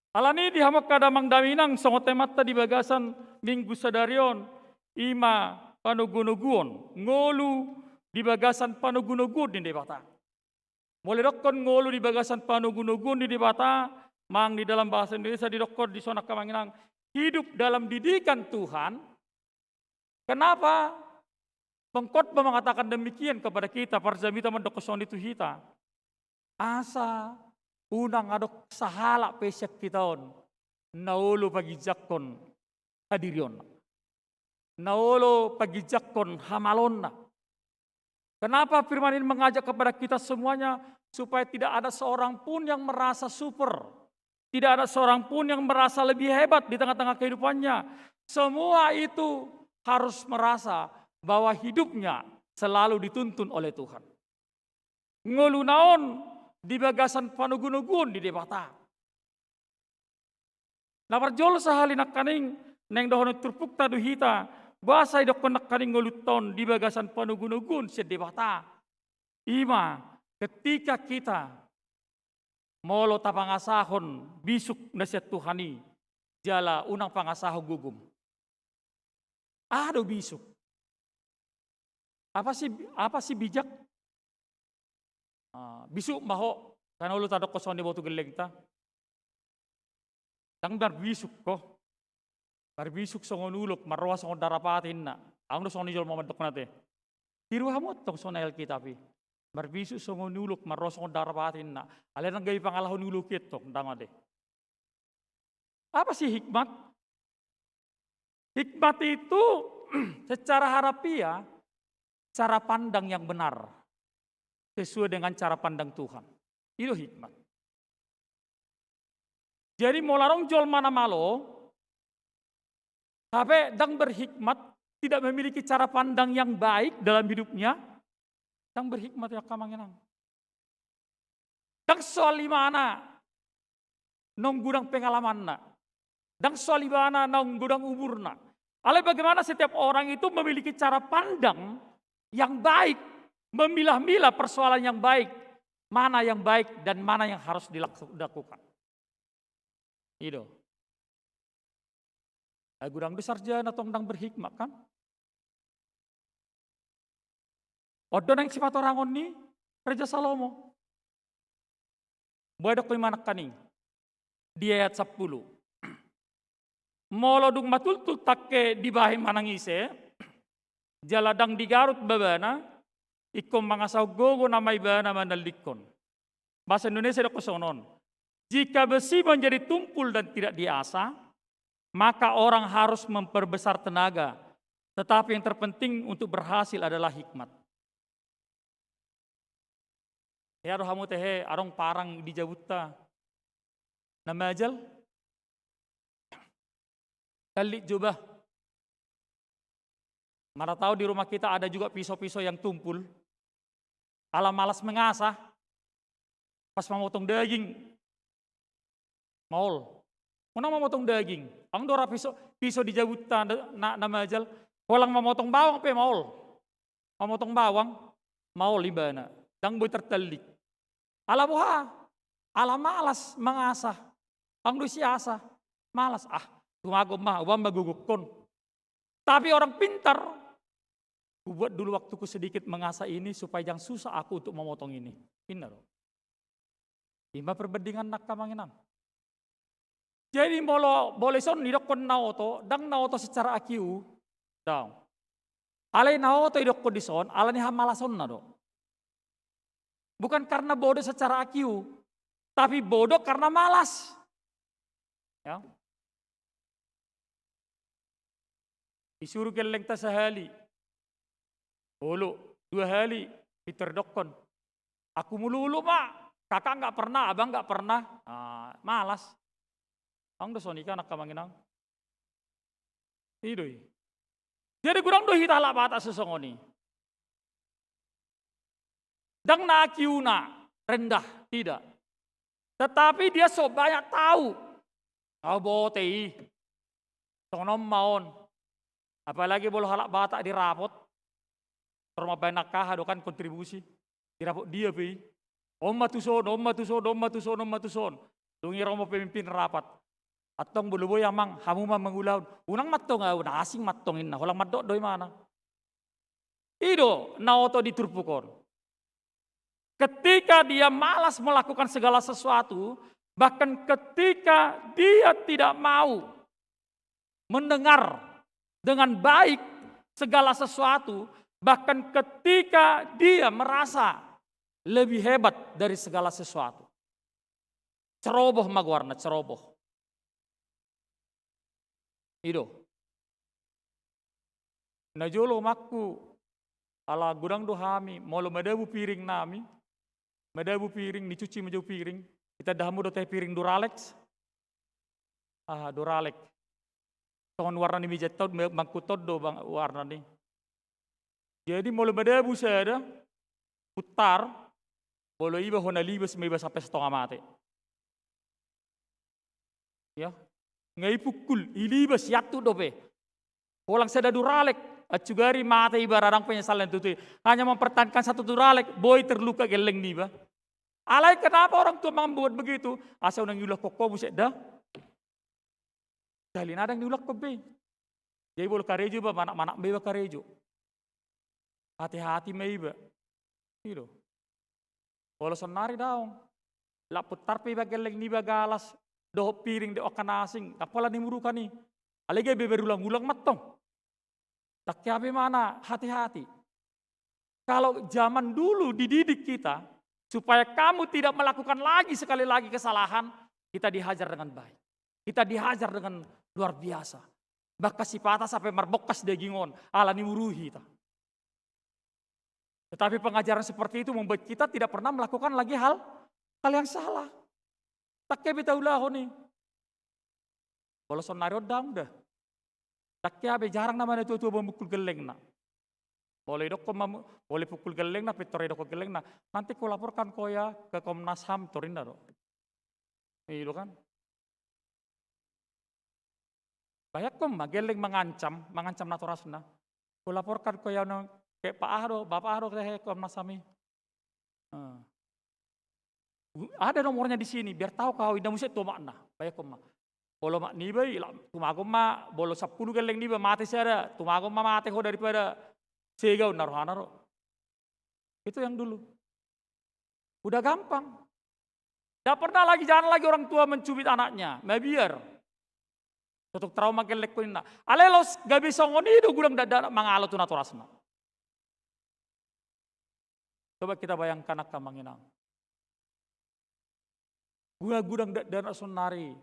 Alani di hamu angka damang dainang, songon temanta di bagasan minggu sadari on, ima panogunoguon, ngolu di bagasan panogunoguon ni Debata. Molo didokkon ngolu di bagasan panogunoguon ni Debata, manang di dalam bahasa Indonesia didokkon dison, angka amang inang, hidup dalam didikan Tuhan. Kenapa pengkhotbah mengatakan demikian kepada kita, Parjamita mandokkon songon i tu hita? Asa unang adong sahalak pe sian hita on na olo paginjangkon hadirionna, na olo paginjangkon hamaloonna. Kenapa firman ini mengajak kepada kita semuanya supaya tidak ada seorang pun yang merasa super, tidak ada seorang pun yang merasa lebih hebat di tengah-tengah kehidupannya. Semua itu harus merasa bahwa hidupnya selalu dituntun oleh Tuhan. Ngoluna on di bagasan panogunoguon ni Debata. Na parjolo sahali nangkaning, naeng dohonon turpukta do hita, boasa idokkon nangkaning ngolunta on di bagasan panogunoguon sian Debata. Ima, ketika kita molo tapangasahon bisuk na sian Tuhan i, jala unang pangasahon gogom. Aha do bisuk? Apa si, apa si bijak? Ah, bisuk ma ho, kan olo tadokkon songon i botu gellengta. Ndang marbisuk ho. Marbisuk songon ulok, marroha songon darapati inna. Adong do songon i jolma mandok ate. Tiru hamu antong songon i Alkitab i. Marbisuk songon ulok, marroha songon darapati inna. Alai ndang gabe pangalaho ni ulok i antong, ndang ate. Apa sih hikmat? Hikmat itu secara harafiah cara pandang yang benar sesuai dengan cara pandang Tuhan. Itu hikmat. Jadi molo adong jolma na malo, hape ndang berhikmat, tidak memiliki cara pandang yang baik dalam hidupnya, ndang berhikmat ya, angka amang inang. Ndang soal ibana naung godang pengalamanna, ndang soal ibana naung godang umurna. Alai bagaimana setiap orang itu memiliki cara pandang yang baik, memilah-milah persoalan yang baik, mana yang baik dan mana yang harus dilaksu-, dilakukan. I do. Ai godang do sarjana tong ndang berhikmat, kan? On do naeng sipatorangon ni Raja Salomo. Boha idokkon i nangkaning di ayat sampulu. Molo dung matultul tangke dibahen manang ise, jala ndang digarut babana, ingkon mangasahon gogo nama ibana manallikkon. Bahasa Indonesia idokkon songon on. Jika besi menjadi tumpul dan tidak diasah, maka orang harus memperbesar tenaga. Tetapi yang terpenting untuk berhasil adalah hikmat. Hea do hamu tehe adong parang di jabunta na majal? Tallik jo bah. Mana tahu di rumah kita ada juga pisau-pisau yang tumpul. Ala malas mengasah. Pas mamotong daging, maol. Unang mamotong daging. Adong do ra pisau, pisau di jabunta na, na, na majal. Holan mamotong bawang pe maol. Mamotong bawang, maol ibana. Ndang boi tartallik. Ala boha? Ala malas mangasah. Adong do siasah. Malas. Ah, tumagon ma, huboan ma gogokkon. Tapi orang pintar, kubuat dulu waktuku sedikit mengasah ini supaya jangan susah aku untuk memotong ini. Inna do. Ima perbandingan na, angka amang inang. Jadi molo, molo dison idokkon na oto, ndang na oto secara I Q, ndang. Alai na oto idokkon dison, ala ni hamalasonna do. Bukan karena bodoh secara I Q, tapi bodoh karena malas. Ya. Disuru gellengta sahali. Olo, dua hali, pintor dokkon. Aku mulu ulu ma, kakak nggak pernah, abang nggak pernah. Ah, malas. Adong do songon i kan, angka amang inang. I do i. Jadi godang do hita halak Batak sisongon i. Ndang na I Q-na rendah, tidak. Tetapi dia so banyak tahu. Au bote i. Songon on ma on. Apalagi molo halak Batak di rapot. Tor mambahen angka aha do kan kontribusi. Di rapot dia pe i. On ma tuson, on ma tuson, on ma tuson, on ma tuson. Dung i ro ma pemimpin rapat. Antong molo boi amang, hamu ma mangulahon. Unang mantong au, na asing mantong inna. Holan mandok do imana. I do na oto di turpuk on. Ketika dia malas melakukan segala sesuatu, bahkan ketika dia tidak mau mendengar dengan baik segala sesuatu, bahkan ketika dia merasa lebih hebat dari segala sesuatu. Ceroboh ma goarna, ceroboh. I do. Na jolo ma angku Ala godang do hami, molo madabu piring nami, madabu piring, nicuci ma jo piring, itanda hamu do tahe piring Duralex? Aha, Duralex. Songon warna ni meja on, ma-, mangkut on do bang, warna ni. Jadi molo madabu sada, putar, molo iba hona libas ma iba sampe satonga mate. Ya. Nga ipukul, ilibas, iantuk dope. Holan sada Duralex, ansugari mate iba, ra dang penyesalan tutu. Hanya mempertahankan satu Duralex, boi terluka gelleng niba. Alai kenapa orang tua membuat begitu? Asa unang iulahon ho muse da. Sahali na dang diulahon be. Jadi molo karejo iba, manakmanak be iba karejo. Hati-hati ma iba. I do. Molo sonnari daong. Lak putar pe iba gelleng niba, galas dohot piring, dohot angka na asing, ndang pola nimuruhon i. Alai gabe berulang-ulang mantong. Ndang hea be ma na hati-hati. Kalau zaman dulu dididik kita supaya kamu tidak melakukan lagi sekali lagi kesalahan, kita dihajar dengan baik. Kita dihajar dengan luar biasa. Bahkan sipata sampe marbongkas daging on, ala nimuruhi hita. Tetapi pengajaran seperti itu membuat kita tidak pernah melakukan lagi hal, hal yang salah. Ndang hea be taulahon i. Molo sonnari on daong da. Ndang hea be, jarang nama natua-tua mamukul gellengna. Molo idokkon mamu-, molo ipukul gellengna, pintor idokkon gellengna, "Nanti kulaporkan kau ya ke Komnas ham," torinna do. I do kan. Bayangkon ma gelleng mangancam, mangancam natorasna. "Kulaporkan kau ya, no, ke Pak aha do, Bapak aha do, ke Komnas ham i." Nah. "Ada nomornya di sini, biar tahu kau," inna muse tu omakna. Bayangkon ma. Molo omak niba i, lak tumagon ma, molo sampulu gelleng niba, mate sada, tumagon ma mate ho daripada sega, ninna rohana do. Itu yang dulu. Udah gampang. Nggak pernah lagi, jarang lagi orang tua mencubit anaknya, mabiar. Totong trauma gellengkon, ninna. Alai laos gabe songon i do godang dakdanak mangalo tu natorasna. Coba kita bayangkan, angka amang inang. Godang dakdanak sonnari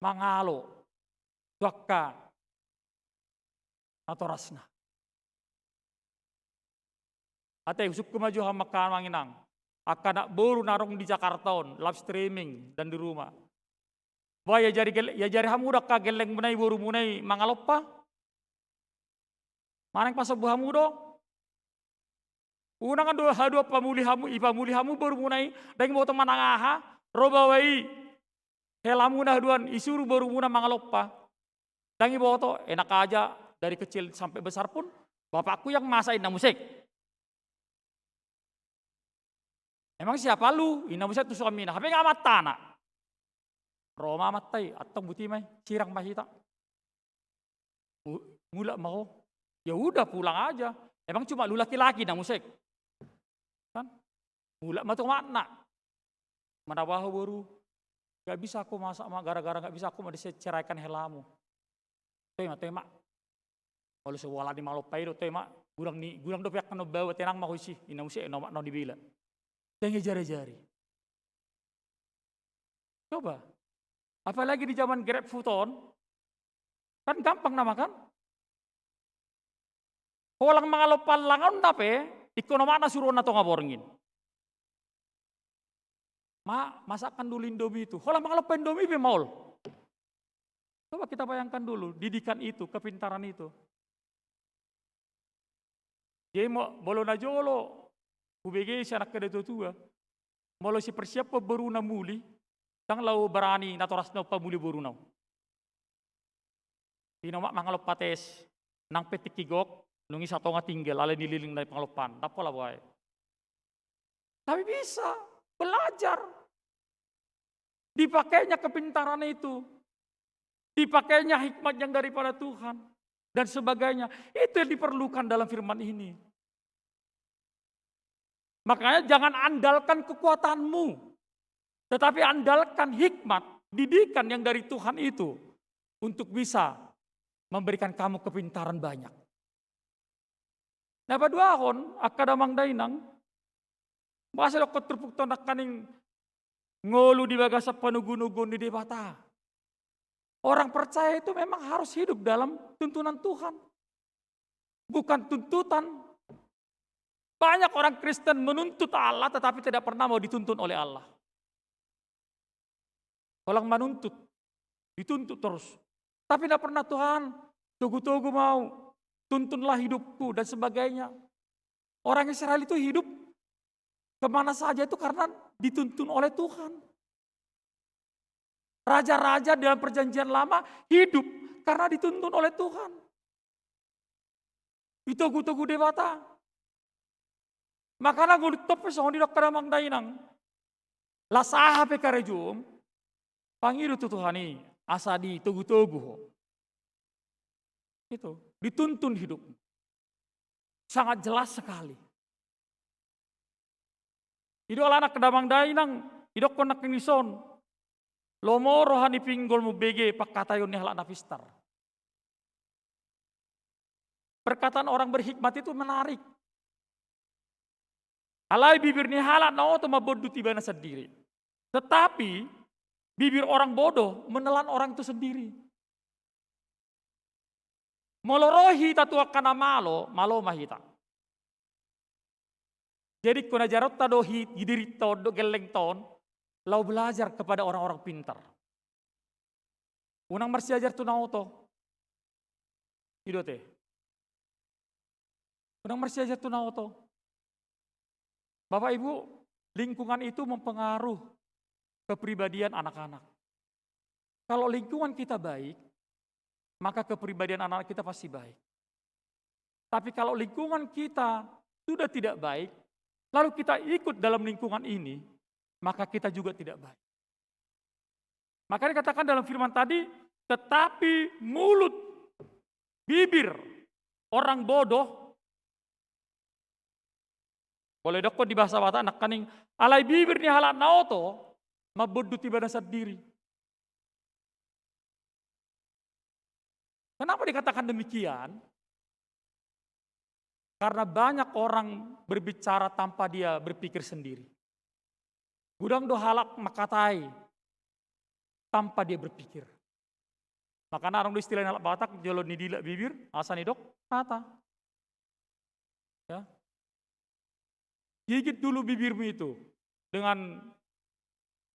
mangalo tu angka natorasna. Ate, husungkun ma jo hamu, angka amang inang, angka anak boru na adong di Jakarta on, live streaming dan di rumah. Ba, iajari gel-, iajari hamu do angka gellengmuna i, borumuna i mangalompa? Manang pasombu hamu do? Unang do haduan pamuli hamu, ipamuli hamu borumuna i, dang iboto manang aha, ro baoa i helamuna haduan, isuru borumuna mangalompa. Dang iboto, enak aja, dari kecil sampai besar pun bapakku yang masak, inna muse. Emang siapa lu? Inna muse tu suamina. Hape nga amantana. Ro ma amanta i, antong buti ma i, sirang ma hita. Mu-, mulak ma ho. Ya udah, pulang aja. Emang cuma lu laki-laki, inna muse. Kan? Mulak ma tu omakna. Manabaho boru. Gak bisa aku masak, Mak, gara-gara gak bisa aku ma diceraikan helamu. Toe ma, toe ma. Molo so boha ni mangalompa i do, toe ma. Godang ni, godang dope angka na umbahen, tenang ma ho disi, inna muse, na omakna on dibela. Dang iajari-ajari. Coba. Apalagi di zaman GrabFood on, kan gampang nama kan? Holan mangalompa allanganna pe, ingkon omakna suruonna tonga borngin. Ma, masakkan dulu Indomie itu. Holan mangalompa Indomie pe maol. Coba kita bayangkan dulu didikan itu, kepintaran itu. Jadi mo-, molo najolo hubege sian angka natua-tua, molo sipersiaphon boruna muli, dang laho barani natorasna pamuli boruna. Inna ma mangalompa tes, nang pe tingki gok, nunga satonga tinggal, alai nililingna di pangalompaan, ndang pola boha i. Tapi bisa belajar. Dipakainya kepintaran itu. Dipakainya hikmat yang daripada Tuhan. Dan sebagainya. Itu yang diperlukan dalam firman ini. Makanya jangan andalkan kekuatanmu. Tetapi andalkan hikmat, didikan yang dari Tuhan itu. Untuk bisa memberikan kamu kepintaran banyak. Na paduahon, angka damang dainang, boasa didokkon turpukta on nangkaning ngolu di bagasan panogunoguon ni Debata? Orang percaya itu memang harus hidup dalam tuntunan Tuhan. Bukan tuntutan Banyak orang Kristen menuntut Allah tetapi tidak pernah mau dituntun oleh Allah. Holan manuntut, dituntut terus. Tapi tidak pernah, "Tuhan, togu-togu mau, tuntunlah hidupku," dan sebagainya. Orang Israel itu hidup kemana saja itu karena dituntun oleh Tuhan. Raja-raja dalam perjanjian lama hidup karena dituntun oleh Tuhan. Ditogu-togu Debata. Makana ngolunta pe songon i, didok damang dainang. Las aha pe karejom, pangido tu Tuhan i, asa ditogu-togu ho. Itu, dituntun hidup. Sangat jelas sekali. Didok anak damang dainang, didokkon nangkin dison. Lomo roha ni pinggol mumbege pangkataion ni halak na pistar. Perkataan orang berhikmat itu menarik. Alai bibir ni halak na oto mambondut ibana sandiri. Tetapi bibir orang bodoh menelan orang itu sendiri. Molo ro hita tu angka na malo, malo ma hita. Jadi ingkon ajaronta do hita, dirinta on do, gellengta on, laho belajar kepada orang-orang pintar. Unang marsiajar tu na oto. I do ate. Unang marsiajar tu na oto. Bapak Ibu, lingkungan itu mempengaruh kepribadian anak-anak. Kalau lingkungan kita baik, maka kepribadian anak-anak kita pasti baik. Tapi kalau lingkungan kita sudah tidak baik, lalu kita ikut dalam lingkungan ini, maka kita juga tidak baik. Maka dikatakan dalam firman tadi, tetapi mulut, bibir orang bodoh, boleh didokkon di bahasa Batak nangkaning, alai bibir ni halak na oto mambondut ibana sandiri. Kenapa dikatakan demikian? Karena banyak orang berbicara tanpa dia berpikir sendiri. Godang do halak mangkatai tanpa dia berpikir. Makana adong do istilah ni halak Batak, jolo nidilak bibir, asa nidok hata. Ya. Gigit dulu bibirmu itu dengan,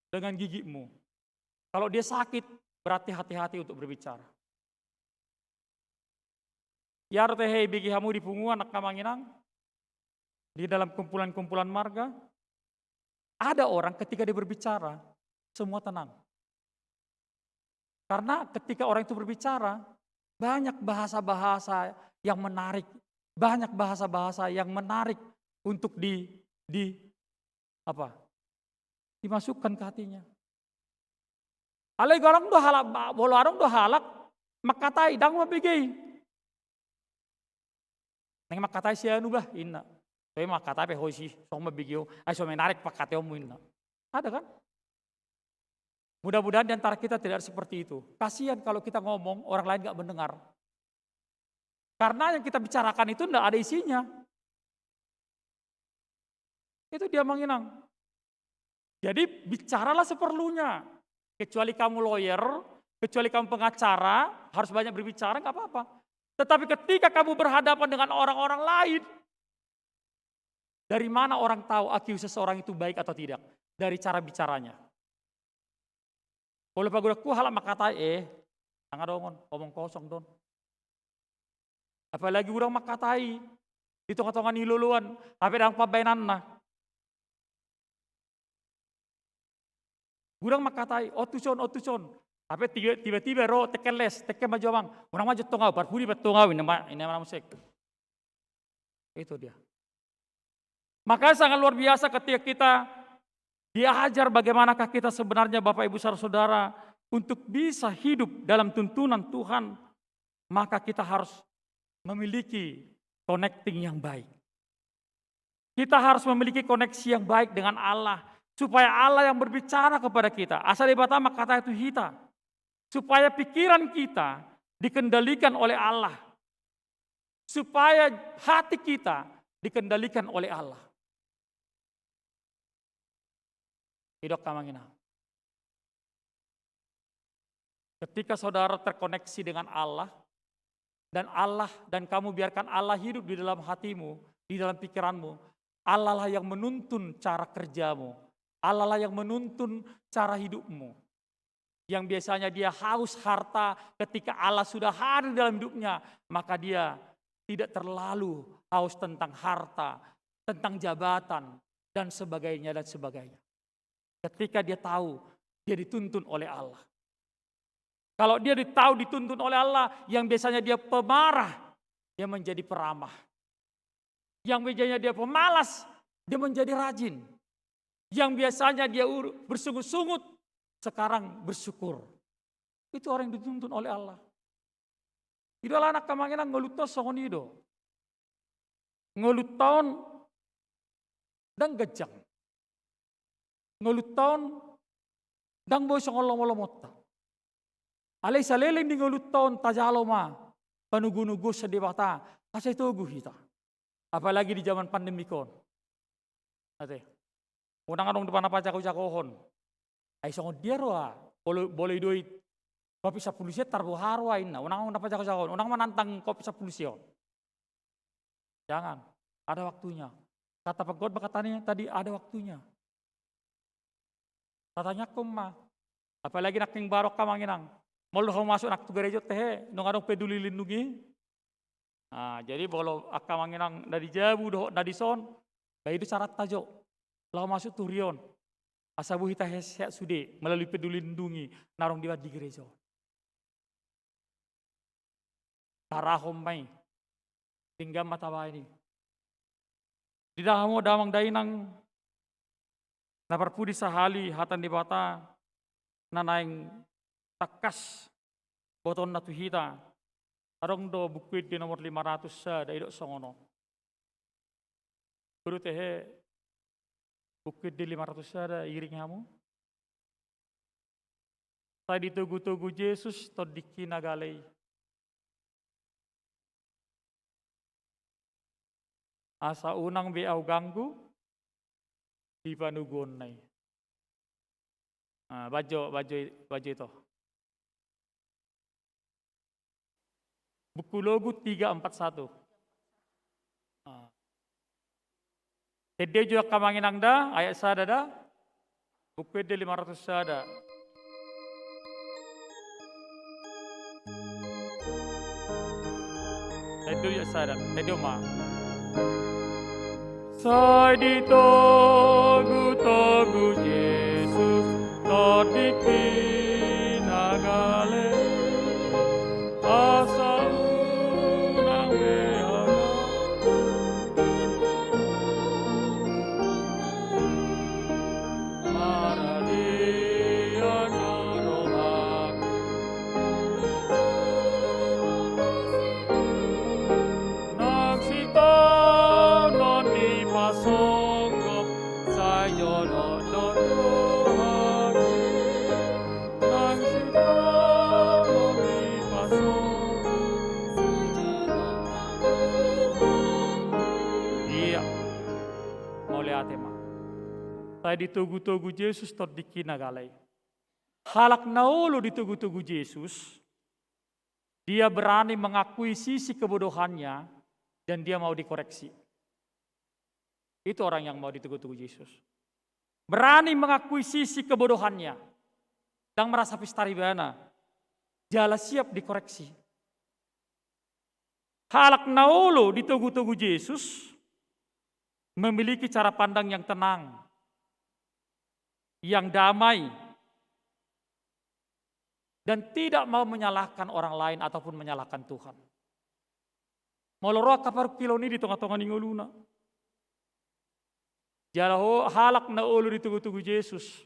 dengan gigimu. Kalau dia sakit, berarti hati-hati untuk berbicara. Ia ro tehe ibege hamu di punguan, angka amang inang, di dalam kumpulan-kumpulan marga, ada orang ketika dia berbicara, semua tenang. Karena ketika orang itu berbicara, banyak bahasa-bahasa yang menarik, banyak bahasa-bahasa yang menarik untuk di, di apa? Dimasukkan ke hatinya. Alai godang do halak, ba-, molo adong do halak mangkatai, ndang mambege i. Naeng mangkatai si anu bah, inna. Toe mangkatai pe ho isi, songon mambege ho, ai so menarik pangkataionmu, inna. Ada kan? Mudah-mudahan di antara kita tidak ada seperti itu. Kasihan kalau kita ngomong, orang lain nggak mendengar. Karena yang kita bicarakan itu nggak ada isinya. Itu dia, amang inang. Jadi bicaralah seperlunya. Kecuali kamu lawyer, kecuali kamu pengacara, harus banyak berbicara, nggak apa-apa. Tetapi ketika kamu berhadapan dengan orang-orang lain, dari mana orang tahu I Q seseorang itu baik atau tidak? Dari cara bicaranya. Molo pagodangku halak mangkatai, eh, ndang adong on, omong kosong do on. Apalagi godang mangkatai di tonga-tonga ni loloan, hape ndang pambahenanna. Godang mangkatai, on tuson, on tuson. Hape tiba-, tiba-tiba ro, tekken les, tekken ma jo amang. Unang ma jo tong au, parpudi pe tong au, inna ma, inna ma na muse. Itu dia. Maka sangat luar biasa ketika kita diajar bagaimanakah kita sebenarnya, Bapak Ibu Saudara-saudara, untuk bisa hidup dalam tuntunan Tuhan, maka kita harus memiliki connecting yang baik. Kita harus memiliki koneksi yang baik dengan Allah, supaya Allah yang berbicara kepada kita. Asa Debata mangkatai tu hita, supaya pikiran kita dikendalikan oleh Allah, supaya hati kita dikendalikan oleh Allah. Didok, amang inang. Ketika saudara terkoneksi dengan Allah, dan Allah, dan kamu biarkan Allah hidup di dalam hatimu, di dalam pikiranmu, Allah lah yang menuntun cara kerjamu. Allah lah yang menuntun cara hidupmu. Yang biasanya dia haus harta, ketika Allah sudah hadir dalam hidupnya, maka dia tidak terlalu haus tentang harta, tentang jabatan, dan sebagainya, dan sebagainya. Ketika dia tahu dia dituntun oleh Allah. Kalau dia di-, tahu dituntun oleh Allah, yang biasanya dia pemarah, dia menjadi peramah. Yang biasanya dia pemalas, dia menjadi rajin. Yang biasanya dia ur-, bersungut-sungut, sekarang bersyukur. Itu orang yang dituntun oleh Allah. I do alana angka amang inang, ngolunta on songon i do. Ngolunta on ndang ganjang. Ngolunta on ndang boi songon lomo-lomonta. Alai saleleng ni ngolunta on tajalo ma panogunoguon sian Debata, asa i togu hita. Apalagi di zaman pandemik on. Ate. Unang adong do na pajago-jagohon. Ai songon dia roa, bolo, bolo i do i kopi sampulu sia tarboha roa inna. Unang adong na pajago-jagohon. Unang manantang kopi sampulu sia on. Jangan. Ada waktunya. Kata panggoat ma hata ni tadi, ada waktunya. Tatangiangkon ma. Apalagi nangkin baru angka amang inang. Molo hamu masuk nang tu gareja on tehe, nunga adong peduli lindungi. Ah, jadi molo angka amang inang na di jabu dohot na dison, ba i do caranta jo. Laho masuk tu huria on. Asa boi hita sehat sude melalui peduli lindungi na adong di, di gareja on. Tarahon ma i. Denggan ma tabaen i. Di hamu damang dainang na parpudi sahali, hata ni Debata na naeng tangkas botoonna tu hita. Adong do Buku Ende nomor lima ratus sada, didok songon on. Boru tehe, Buku Ende lima ratus sada, iring hamu. Sai ditogutogu Jesus tondingki na gale i. Asa unang be ahu ganggu di panoguonna i. Ah, baen jo, baen jo, baen jo ito. Buku Logut tiga empat satu. Ah. Ende jo angka amang inang da, ayat sada da. Buku Ende lima ratus sada. Ende jo ayat sada, ende ma. Sai ditogutogu Jesus tondingki na gale, asa unang be ahu maradian na rohangku. Nang sitaonon dipasonggop, sai jonok do Tuhan i. Nang sitaonon dipasonggop, sai jonok do Tuhan i. Ia. Mauliate ma. Sai ditogutogu Jesus tondingki na gale i. Halak na olo ditogutogu Jesus, dia berani mengakui sisi kebodohannya dan dia mau dikoreksi. Itu orang yang mau ditogutogu Jesus. Berani mengakui sisi kebodohannya. Ndang merasa pistar ibana. Jala siap dikoreksi. Halak na olo ditogutogu Jesus memiliki cara pandang yang tenang, yang damai, dan tidak mau menyalahkan orang lain ataupun menyalahkan Tuhan. Molo ro angka parungkilon i di tongatonga ni ngoluna. Jala ho-, halak na olo ditogutogu Jesus,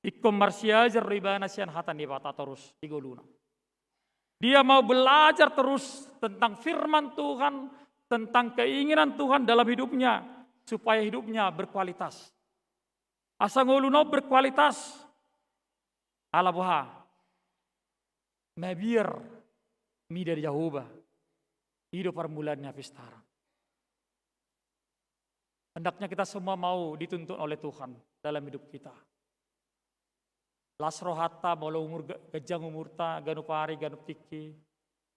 ingkon marsiajar do ibana sian hata ni Debata torus di ngoluna. Dia mau belajar terus tentang firman Tuhan, tentang keinginan Tuhan dalam hidupnya, supaya hidupnya berkualitas. Asa ngoluna on berkualitas. Ala boha? Mabiar mida Jahowa. I do parmulaan ni hapistaran. Hendaknya kita semua mau dituntun oleh Tuhan dalam hidup kita. Las rohanta molo umur ga-, ganjang umurta, ganup ari, ganup tingki.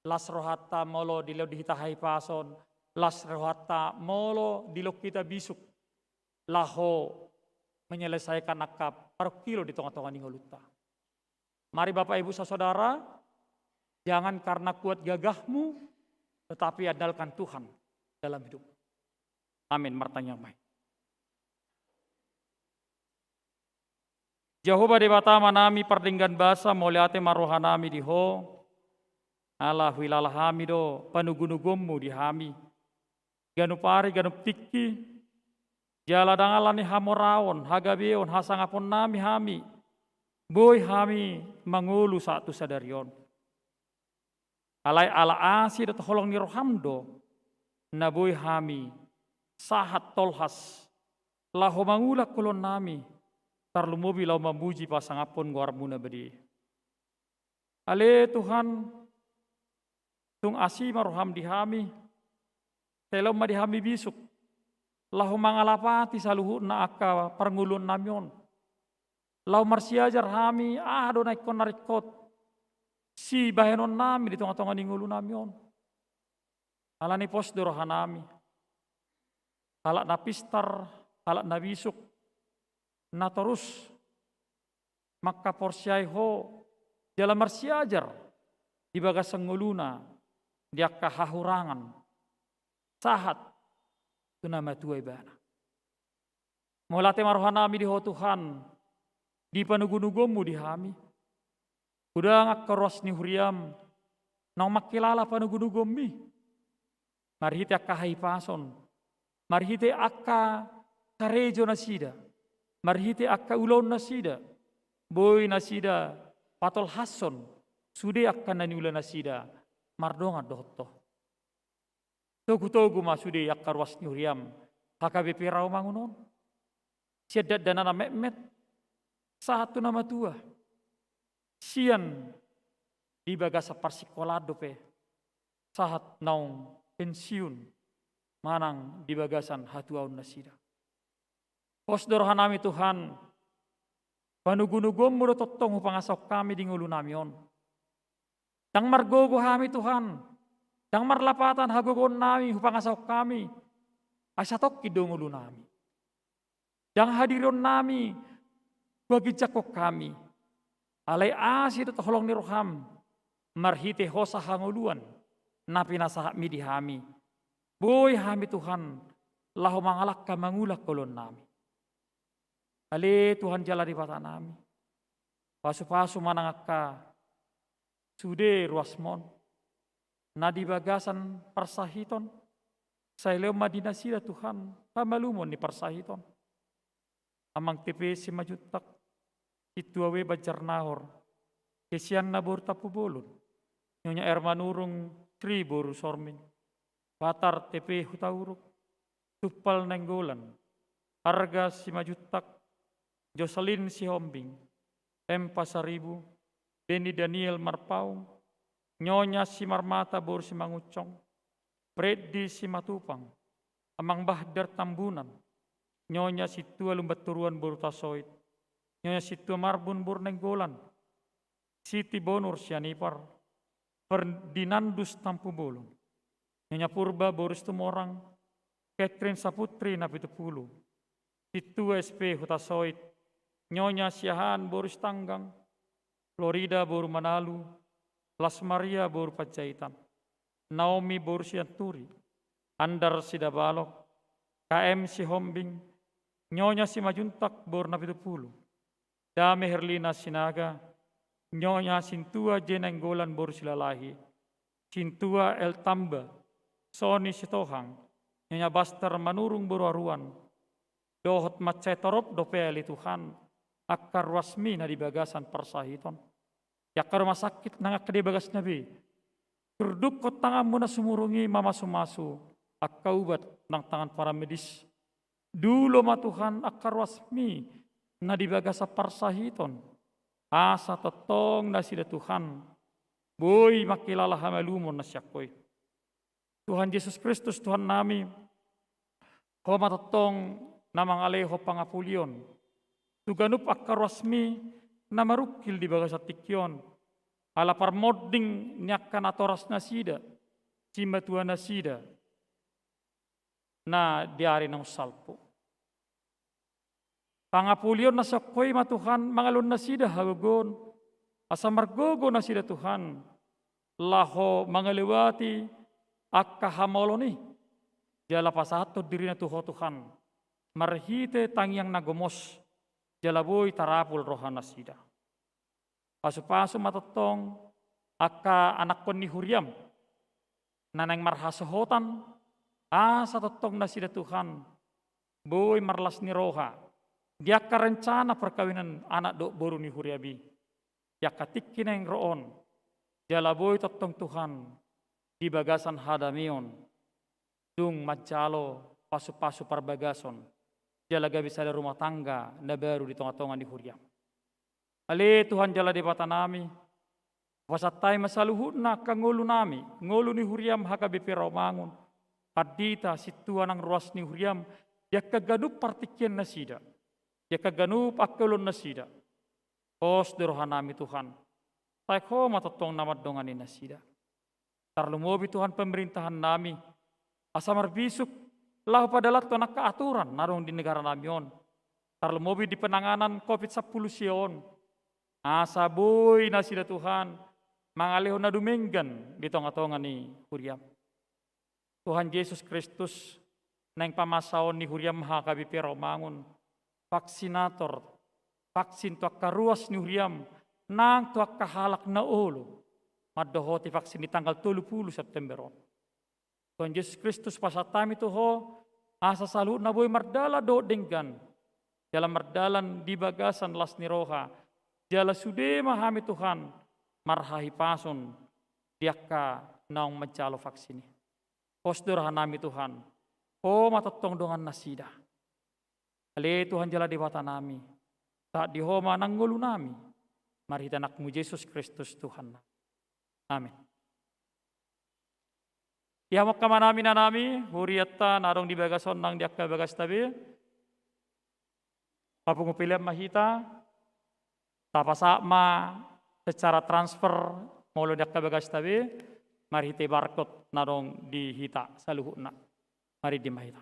Las rohanta molo dilehon di hita hahipason. las rohanta molo dilehon hita bisuk laho menyelesaikan angka parungkilon di tongatonga ni ngolunta. Mari Bapak Ibu sasaudara, jangan karena kuat gagahmu, tetapi andalkan Tuhan dalam hidup. Amin. Martangiang ma hita. Jahowa Debata Amanami pardenggan basa, mauliate ma rohanami di Ho, ala huhilala hami do panugunugonmu di hami. Ganup ari, ganup tingki, jala ndang ala ni hamoraon, hagabeon, hasangaponnami hami, boi hami mangolu sahat tu sadari on. Alai ala asi dohot holong ni roham do, na boi hami sahat tolhas laho mangula angka ulaonnami, tarlumobi laho mamuji pasangaphon goarmu na badia. Ale Tuhan, tung asi ma roham di hami, sai lehon ma di hami bisuk laho mangalapati saluhutna angka parngoluonnami on. Laho marsiajar hami aha do na ingkon na ringkot sibahenonnami di tongatonga ni ngolunami on. Alani pos do rohanami, halak na pistar, halak na bisuk, na torus mangkaporseai Ho jala marsiajar di bagasan ngoluna di angka hahurangan sahat tu na matua ibana. Mauliate ma rohanami di Ho Tuhan, di panugunugonmu di hami. Godang angka ruas ni huriam naung mangkilala panugunugonmi marhite angka hahipason, marhite angka karejonasida, marhite angka ulaonnasida, boi nasida patolhashon sude angka na niulanasida mardongan dohot Ho. Togutogu ma sude angka ruas ni huriam H K B P Rawamangun on, sian dakdanak na metmet sahat tu na matua, sian di bagasan parsingkolaan dope sahat naung pensiun manang di bagasan hatuaonnasida. Pos do rohanami Tuhan, panugunugonmu do tongtong hupangasahon hami di ngolunami on. Ndang margogo hami Tuhan, ndang marlapatan hagogoonnami hupangasahon hami, ai satongkin do ngolunami. Ndang hadirionnami huhaginjanghon hami, alai asi dohot holong ni roham, marhite hosa hangoluan na pinasahatmi di hami, boi hami Tuhan laho mangalangka mangula angka ulaonnami. Ale Tuhan jala Debatanami, pasupasu ma nang angka sude ruasmon na di bagasan parsahiton, sai lehon ma di nasida Tuhan hamalumon ni parsahiton. Amang T P Simanjuntak, Sintua W Banjarnahor, Hesianna boru Tampubolon, Nyonya R Manurung Sri boru Sormin, Patar T P Hutauruk, Tumpal Nainggolan, Arga Simanjuntak, Jocelyn Sihombing, M Pasaribu, Denny Daniel Marpaung, Nyonya Simarmata boru Simangunsong, Freddy Simatupang, Amang Bahdar Tambunan, Nyonya Sintua Lumbantoruan boru Hutasoit, Nyonya Sintua Marbun boru Nainggolan, Siti Bonur Sianipar, Ferdinandus Tampubolon, Nyonya Purba boru Situmorang, Catherine Saputri Napitupulu, Sintua S P Hutasoit, Nyonya Siahaan boru Sitanggang, Florida boru Manalu, Las Maria boru Panjaitan, Naomi boru Sianturi, Andar Sidabalok, K M Sihombing, Nyonya Simanjuntak boru Napitupulu, Dame Herlina Sinaga, Nyonya Sintua J Nainggolan boru Silalahi, Sintua L Tamba, Sony Sitohang, Nyonya Baster Manurung boru Aruan, dohot mansai torop dope ale Tuhan, angka ruasmi na di bagasan parsahiton. Angka rumah sakit nang angka di bagasna be, turdukkon tanganmu na sumurung i mamasumasu angka ubat nang tangan para medis. Dulo ma Tuhan angka ruasmi na di bagasan parsahiton, asa tongtong nasida Tuhan boi mangkilala hamalumon na sian Ho i. Tuhan Jesus Kristus Tuhannami, Ho ma tongtong na mangalehon pangapulion tu ganup angka ruasmi na marungkil di bagasan tingki on, ala parmonding ni angka natoras nasida, simatua nasida, na di ari naung salpu. Pangapulion na sian Ho i ma Tuhan mangalehon nasida hagogoon, asa margogo nasida Tuhan, laho mangalewati angka hamaolon i, jala pasahathon dirina tu Ho Tuhan, marhite tangiang na gomos, jala boi tarapul roha nasida. Pasupasu ma tongtong angka anakkon ni huriam, na naeng marhasohotan, asa tongtong nasida Tuhan, boi marlas ni roha, di angka rencana perkawinan anak dohot boru ni huriam i, di angka tingki naeng ro on, jala boi tongtong Tuhan, di bagasan hadameon, dung manjalo pasupasu parbagason, jala gabe sada rumah tangga na baru di tongatonga ni huriam. Ale Tuhan jala Debata nami, hupasahat hami ma saluhutna angka ngolu nami, ngolu ni huriam H K B P Rawamangun, pandita, sintua nang ruas ni huriam, di angka ganup partingkian nasida, di angka ganup angka ulaon nasida. Pos do roha nami Tuhan, taek Ho ma tongtong na mandongani nasida. Tarlumobi Tuhan pemerintahan nami, asa marbisuk laho padalanhon angka aturan na adong di negara nami on. Tarlumobi di penanganan covid sampulu sia on, asa boi nasida Tuhan mangalehon na dumenggan di tongatonga ni huriam. Tuhan Jesus Kristus, naeng pamasaon ni huriam H K B P Rawamangun, vaksinator, vaksin tu angka ruas ni huriam, nang tu angka halak na olo, mandohoti vaksin di tanggal tolu pulu September on. Tuhan Jesus Kristus, pasahat hami tu Ho, asa saluhutna boi mardalan dohot denggan, jala mardalan di bagasan las ni roha, jala sude ma hami Tuhan, marhahipason di angka naung manjalo vaksin i. Pos do roha nami Tuhan, Ho ma tongtong dongan nasida. Ale Tuhan jala Debata nami, taat di Ho ma nang ngolu nami, marhite Anakmu Jesus Kristus Tuhan nami. Amin. Ia mangkatai ma hami na nami, hurianta na adong di bagas on nang di angka bagasta be. Papungu pelean ma hita, tapasahat ma secara transfer molo di angka bagasta be, marhite barcode na adong di hita saluhutna. Maridi ma hita.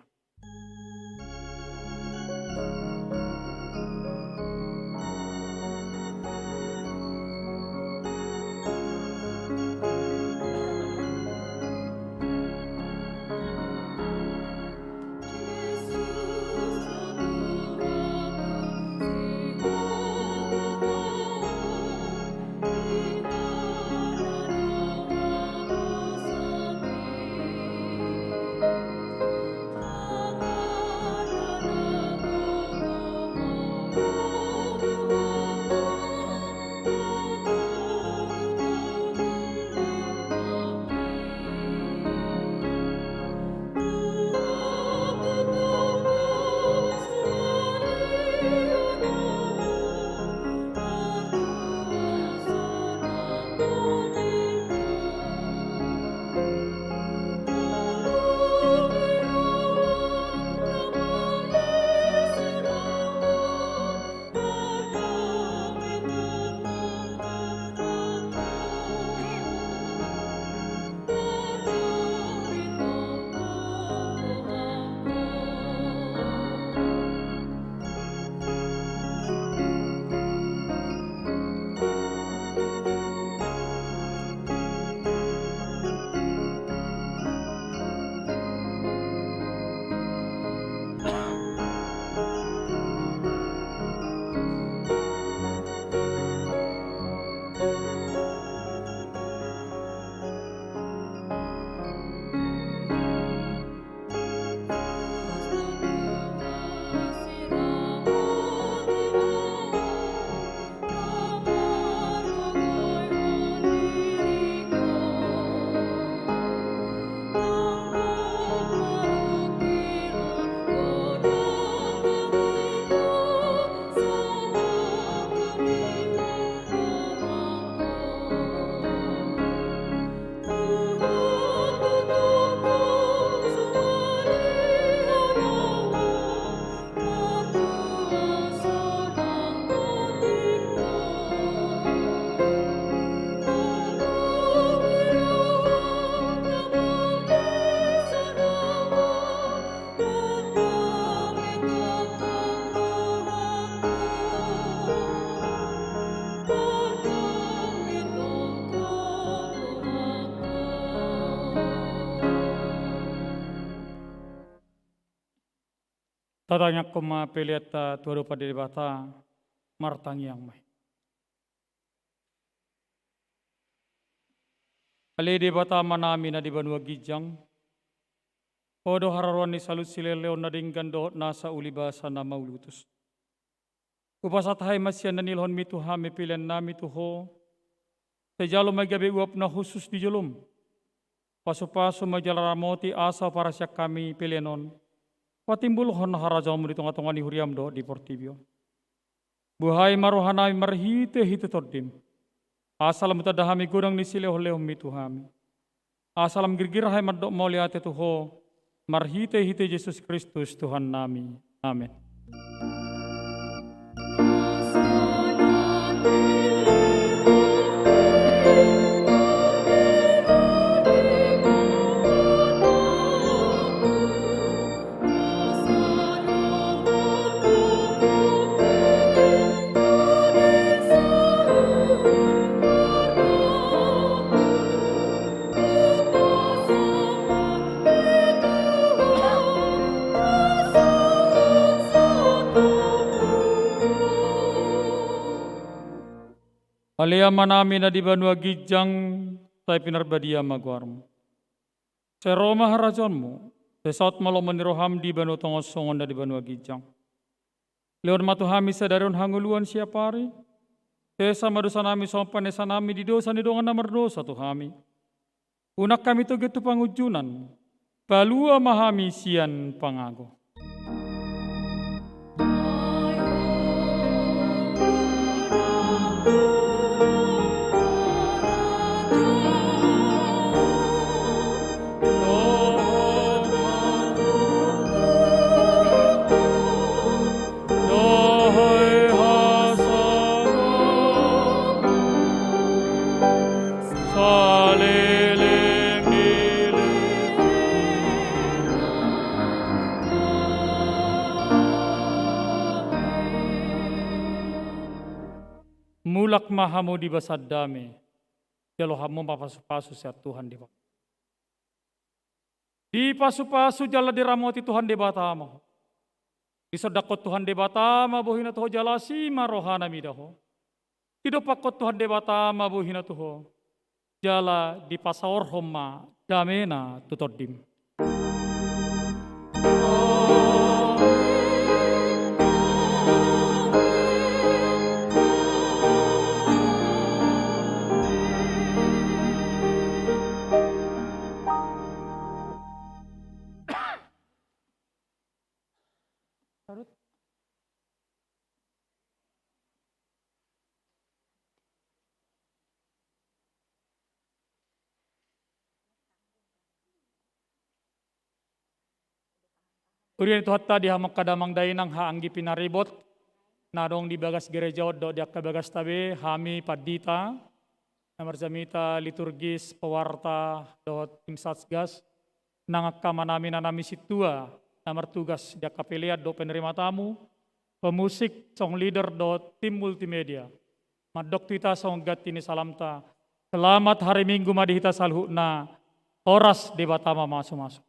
Tatangiangkon ma peleanta tu adopan ni Debata. Martangiang ma hita. Ale Debata Amanami na di banua ginjang, Ho do haroroan ni saluhut silehon-lehon na denggan dohot nasa ulibasa na mauliutus. Hupasahat hami ma sian na nilehonMi tu hami peleannami tu Ho. Sai jalo ma i gabe uap na hushus di joloM. Pasupasu ma i jala ramoti asa huparasian hami pelean on patimbulhon harajaonMu di tonga-tonga ni huriaM dohot di portibi on. Buhai ma rohanami marhite-hite TondiM, asa lam hutanda hami godang ni silehon-lehonMi tu hami. Asa lam girgir hami mandok mauliate tu Ho, marhite-hite Jesus Kristus Tuhannami. Amen. Ale Amanami na di banua ginjang, sai pinarbadia ma goarMu. Sai ro ma harajaonMu, sai saut ma lomo ni rohaM di banua tonga on songon na di banua ginjang. Lehon ma tu hami sadari on hangoluan siapari. Sesa ma dosanami songon panesanami di dosa ni dongan na mardosa tu hami. Unang hami togihon tu pangunjunan, palua ma hami sian pangago. Mulak ma hamu di bagasan dame, jalo hamu ma pasupasu sian Tuhan Debata. Dipasupasu jala diramoti Tuhan Debata ma ho. Disondangkon Tuhan Debata ma bohiNa tu ho jala asi ma rohaNa mida ho. Didompakkon Tuhan Debata ma bohiNa tu ho jala dipasaorhon ma dameNa tu tondim. Huria ni Tuhanta, di hamu angka damang dainang, haha anggi pinaribot na adong di bagas gereja on dohot di angka bagasta be, hami pandita na marjamita liturgis, pewarta dohot tim satgas, nang angka amanami na naeng sintua na martugas di angka pelean dohot penerima tamu, pemusik, song leader dohot tim multimedia. Mandok tu hita songon ganti ni salamta, selamat hari Minggu ma di hita saluhutna. Horas, Debata ma mamasumasu.